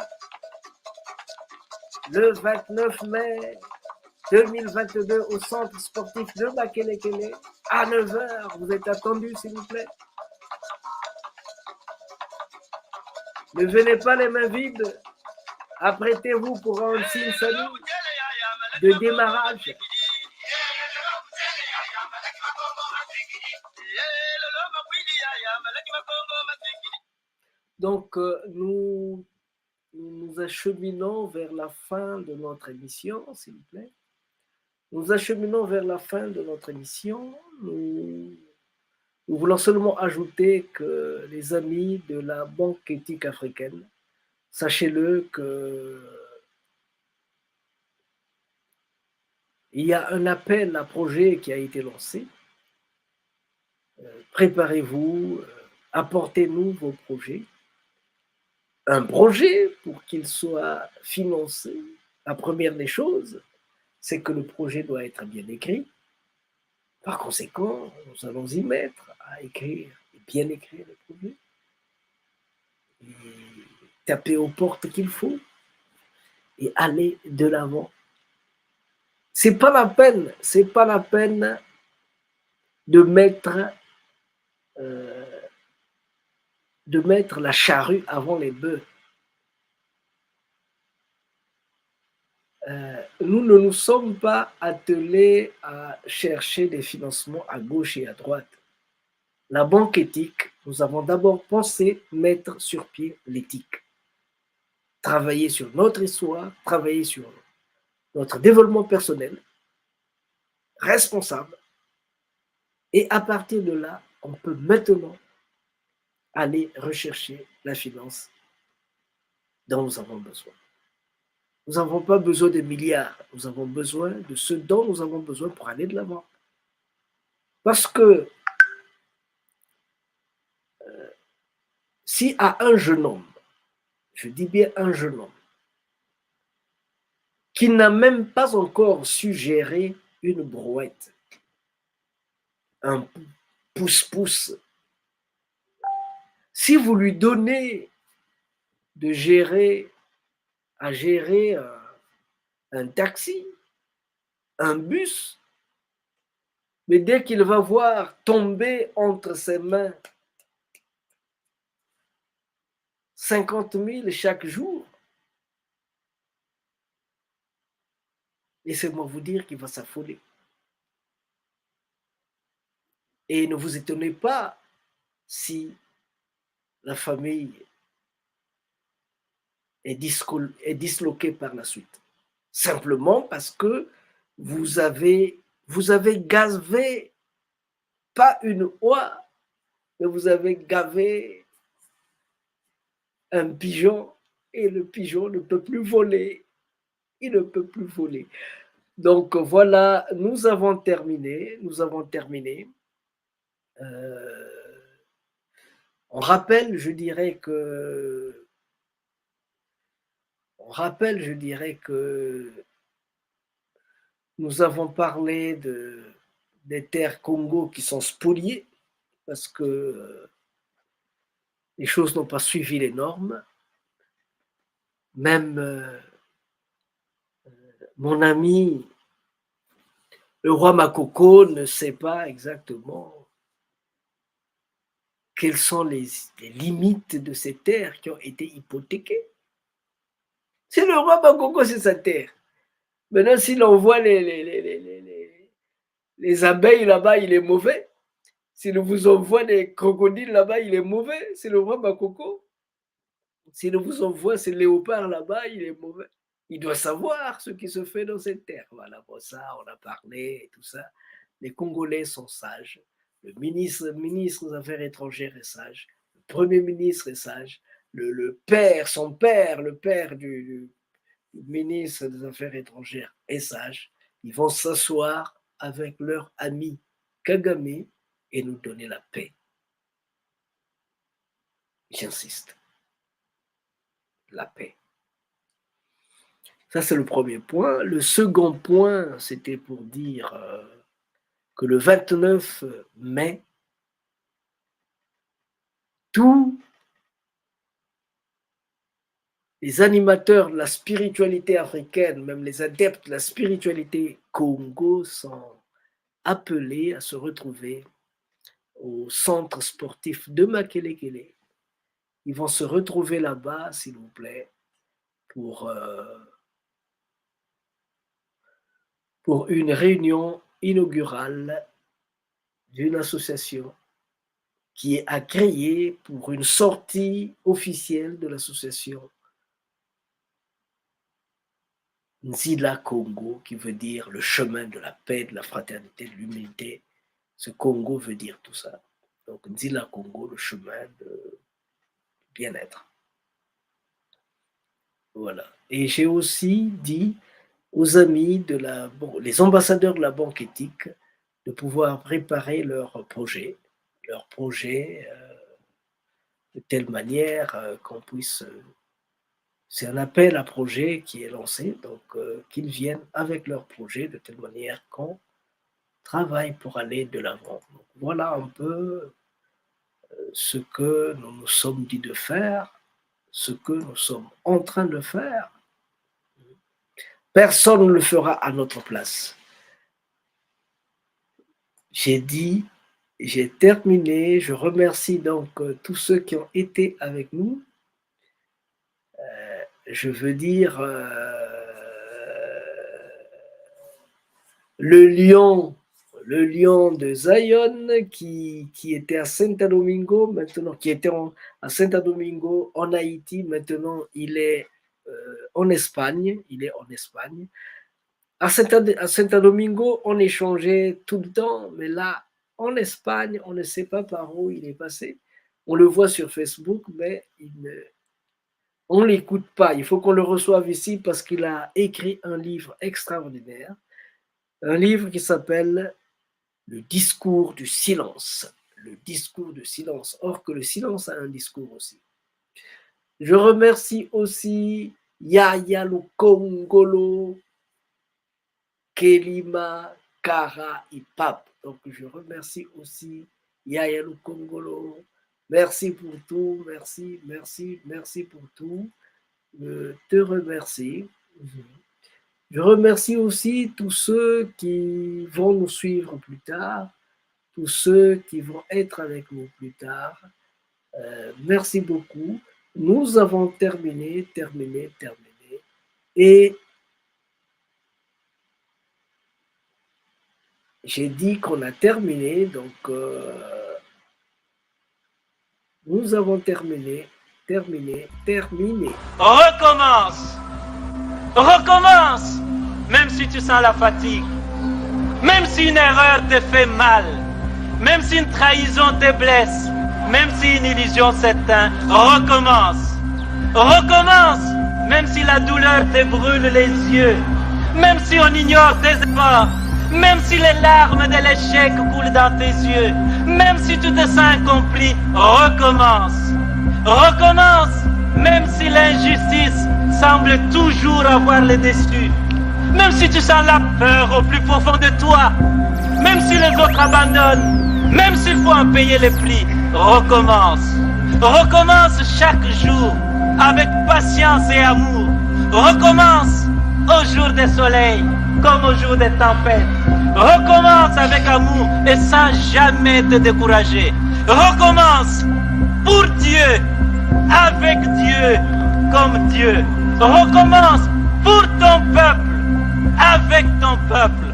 Le vingt-neuf mai deux mille vingt-deux au centre sportif de Makelekele, à neuf heures. Vous êtes attendus, s'il vous plaît. Ne venez pas les mains vides. Apprêtez-vous pour un signe salut de démarrage. Donc, euh, nous, nous nous acheminons vers la fin de notre émission, s'il vous plaît. Nous nous acheminons vers la fin de notre émission. Nous, nous voulons seulement ajouter que les amis de la Banque éthique africaine, sachez-le que il y a un appel à projet qui a été lancé. Euh, préparez-vous, euh, apportez-nous vos projets. Un projet, pour qu'il soit financé, la première des choses, c'est que le projet doit être bien écrit. Par conséquent, nous allons y mettre à écrire, et bien écrire le projet. Et taper aux portes qu'il faut et aller de l'avant. C'est pas la peine, c'est pas la peine de mettre, euh, de mettre la charrue avant les bœufs. Euh, nous ne nous sommes pas attelés à chercher des financements à gauche et à droite. La banque éthique, nous avons d'abord pensé mettre sur pied l'éthique. Travailler sur notre histoire, travailler sur notre développement personnel, responsable. Et à partir de là, on peut maintenant aller rechercher la finance dont nous avons besoin. Nous n'avons pas besoin de milliards, nous avons besoin de ce dont nous avons besoin pour aller de l'avant. Parce que, euh, si à un jeune homme, je dis bien un jeune homme, qui n'a même pas encore su gérer une brouette, un pouce-pouce, si vous lui donnez de gérer, à gérer un, un taxi, un bus, mais dès qu'il va voir tomber entre ses mains cinquante mille chaque jour, laissez-moi vous dire qu'il va s'affoler. Et ne vous étonnez pas si la famille est, est disloquée par la suite. Simplement parce que vous avez, vous avez gavé, pas une oie, mais vous avez gavé un pigeon et le pigeon ne peut plus voler. Il ne peut plus voler. Donc voilà, nous avons terminé, nous avons terminé. Euh, on rappelle, je dirais que, on rappelle, je dirais que nous avons parlé de, des terres Kongo qui sont spoliées parce que les choses n'ont pas suivi les normes. Même, euh, mon ami, le roi Bakoko ne sait pas exactement quelles sont les, les limites de ces terres qui ont été hypothéquées. C'est le roi Bakoko, c'est sa terre. Maintenant, s'il envoie les, les, les, les, les, les abeilles là-bas, il est mauvais. S'il vous envoie des crocodiles là-bas, il est mauvais. C'est le roi Bakoko. S'il vous envoie ces léopards là-bas, il est mauvais. Il doit savoir ce qui se fait dans cette terre. Voilà, bon, ça, on a parlé et tout ça. Les Congolais sont sages. Le ministre, ministre des Affaires étrangères est sage. Le Premier ministre est sage. Le, le père, son père, le père du, du ministre des Affaires étrangères est sage. Ils vont s'asseoir avec leur ami Kagame et nous donner la paix. J'insiste. La paix. Ça, c'est le premier point. Le second point, c'était pour dire, euh, que le vingt-neuf mai, tous les animateurs de la spiritualité africaine, même les adeptes de la spiritualité Kongo, sont appelés à se retrouver au centre sportif de Makelekele. Ils vont se retrouver là-bas, s'il vous plaît, pour, euh, pour une réunion inaugurale d'une association qui est agréée pour une sortie officielle de l'association Nzila Kongo, qui veut dire le chemin de la paix, de la fraternité, de l'humilité. Ce Kongo veut dire tout ça. Donc, Nzila Kongo, le chemin de bien-être. Voilà. Et j'ai aussi dit aux amis de la, bon, les ambassadeurs de la banque éthique de pouvoir préparer leurs projets, leurs projets, euh, de telle manière, euh, qu'on puisse, euh, c'est un appel à projet qui est lancé, donc, euh, qu'ils viennent avec leurs projets de telle manière qu'on travaille pour aller de l'avant. Donc, voilà un peu, euh, ce que nous nous sommes dit de faire, ce que nous sommes en train de faire. Personne ne le fera à notre place. J'ai dit, J'ai terminé. Je remercie donc, euh, tous ceux qui ont été avec nous. Euh, je veux dire, euh, le lion, le lion de Zion qui, qui était à Santo Domingo, maintenant, qui était en, à Santo Domingo, en Haïti, maintenant il est, euh, en Espagne, il est en Espagne. À Santo, à Santo Domingo, on échangeait tout le temps, mais là, en Espagne, on ne sait pas par où il est passé. On le voit sur Facebook, mais il ne, on l'écoute pas. Il faut qu'on le reçoive ici parce qu'il a écrit un livre extraordinaire, un livre qui s'appelle Le discours du silence. Le discours du silence. Or que le silence a un discours aussi. Je remercie aussi Yaya Lukongolo, Kelima, Kara et Pape. Donc, je remercie aussi Yaya Lukongolo. Merci pour tout, merci, merci, merci pour tout. Je te remercie. Je remercie aussi tous ceux qui vont nous suivre plus tard, tous ceux qui vont être avec nous plus tard. Euh, merci beaucoup. Nous avons terminé, terminé, terminé. Et j'ai dit qu'on a terminé, donc, euh, nous avons terminé, terminé, terminé. Recommence. Recommence. Même si tu sens la fatigue, même si une erreur te fait mal, même si une trahison te blesse, même si une illusion s'éteint, recommence. Recommence, même si la douleur te brûle les yeux, même si on ignore tes efforts, même si les larmes de l'échec coulent dans tes yeux, même si tu te sens incompris, recommence. Recommence, même si l'injustice semble toujours avoir le dessus, même si tu sens la peur au plus profond de toi, même si les autres abandonnent, même s'il faut en payer le prix, recommence. Recommence chaque jour avec patience et amour. Recommence au jour de soleil comme au jour de tempête. Recommence avec amour et sans jamais te décourager. Recommence pour Dieu, avec Dieu, comme Dieu. Recommence pour ton peuple, avec ton peuple.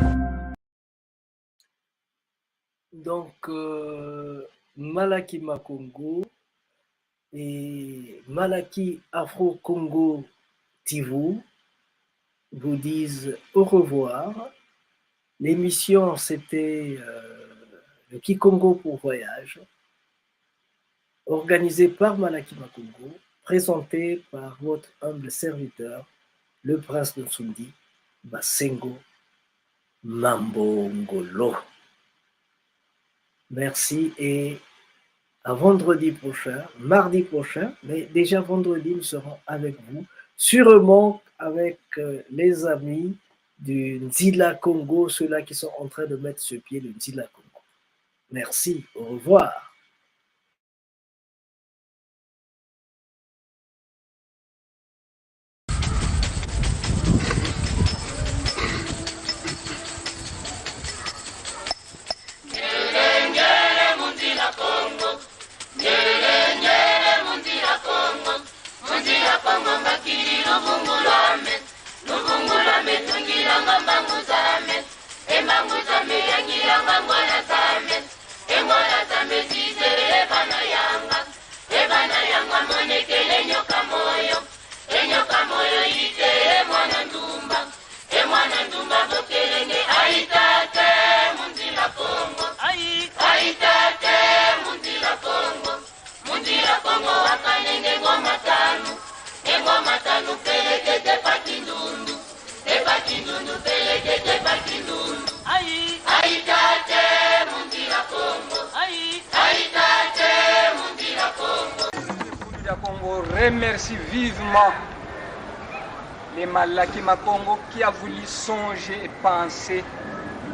Donc, euh, Malaki Makongo et Malaki Afro Congo T V vous disent au revoir. L'émission, c'était, euh, le Kikongo pour Voyage, organisé par Malaki Makongo, présenté par votre humble serviteur, le prince de Nsundi, Basengo Mambongolo. Merci et à vendredi prochain, mardi prochain, mais déjà vendredi, nous serons avec vous, sûrement avec, euh, les amis du Nzila Kongo, ceux-là qui sont en train de mettre sur pied le Nzila Kongo. Merci, au revoir. Bundu dia Kongo remercie vivement les Malaki Makongo qui a voulu songer et penser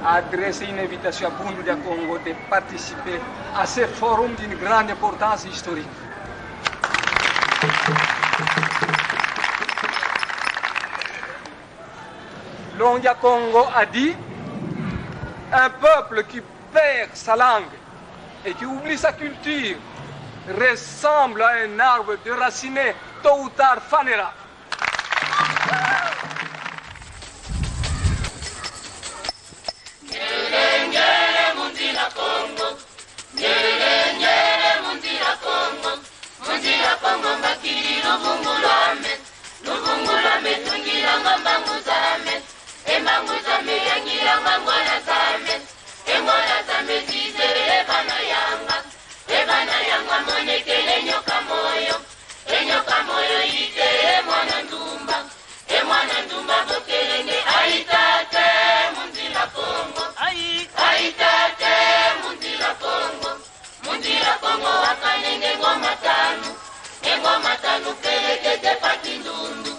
à adresser une invitation à Bundu dia Kongo de participer à ce forum d'une grande importance historique. Longi a Kongo a dit, un peuple qui perd sa langue qui oublie sa culture ressemble à un arbre déraciné, tôt ou tard fanera. Ngelengele mu nzila Kongo, ngelengele mu nzila Kongo, mu nzila Kongo mbakidi luvungu lwame, luvungu lwame tungilanga mbangu zame, e mbangu zame yangilanga ngwala zame, e ngwala zame zizele vana yanga, e vana yanga monekele nyoka moyo, e nyoka moyo yitele mwana ndumba. E mwana ndumba bokelenge, ai tate, mu nzila Kongo. Ai. Ai tate, mu nzila Kongo. Mu nzila Kongo wakanenge ngoma tanu. E ngoma tanu pelekete pa kindundu.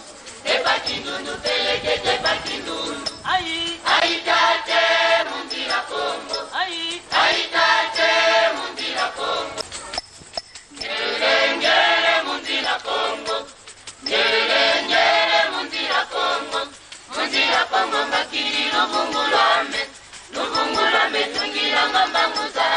E pa kindundu pelekete pa kindundu. Ai. Ai tate, mu nzila Kongo. Ai. Ai tate, mu nzila Kongo. Ngelengele mu nzila Kongo. Ngelengele mu nzila Kongo. Mu nzila Kongo mbakidi luvungu lwame. Luvungu lwame tungilanga mbangu za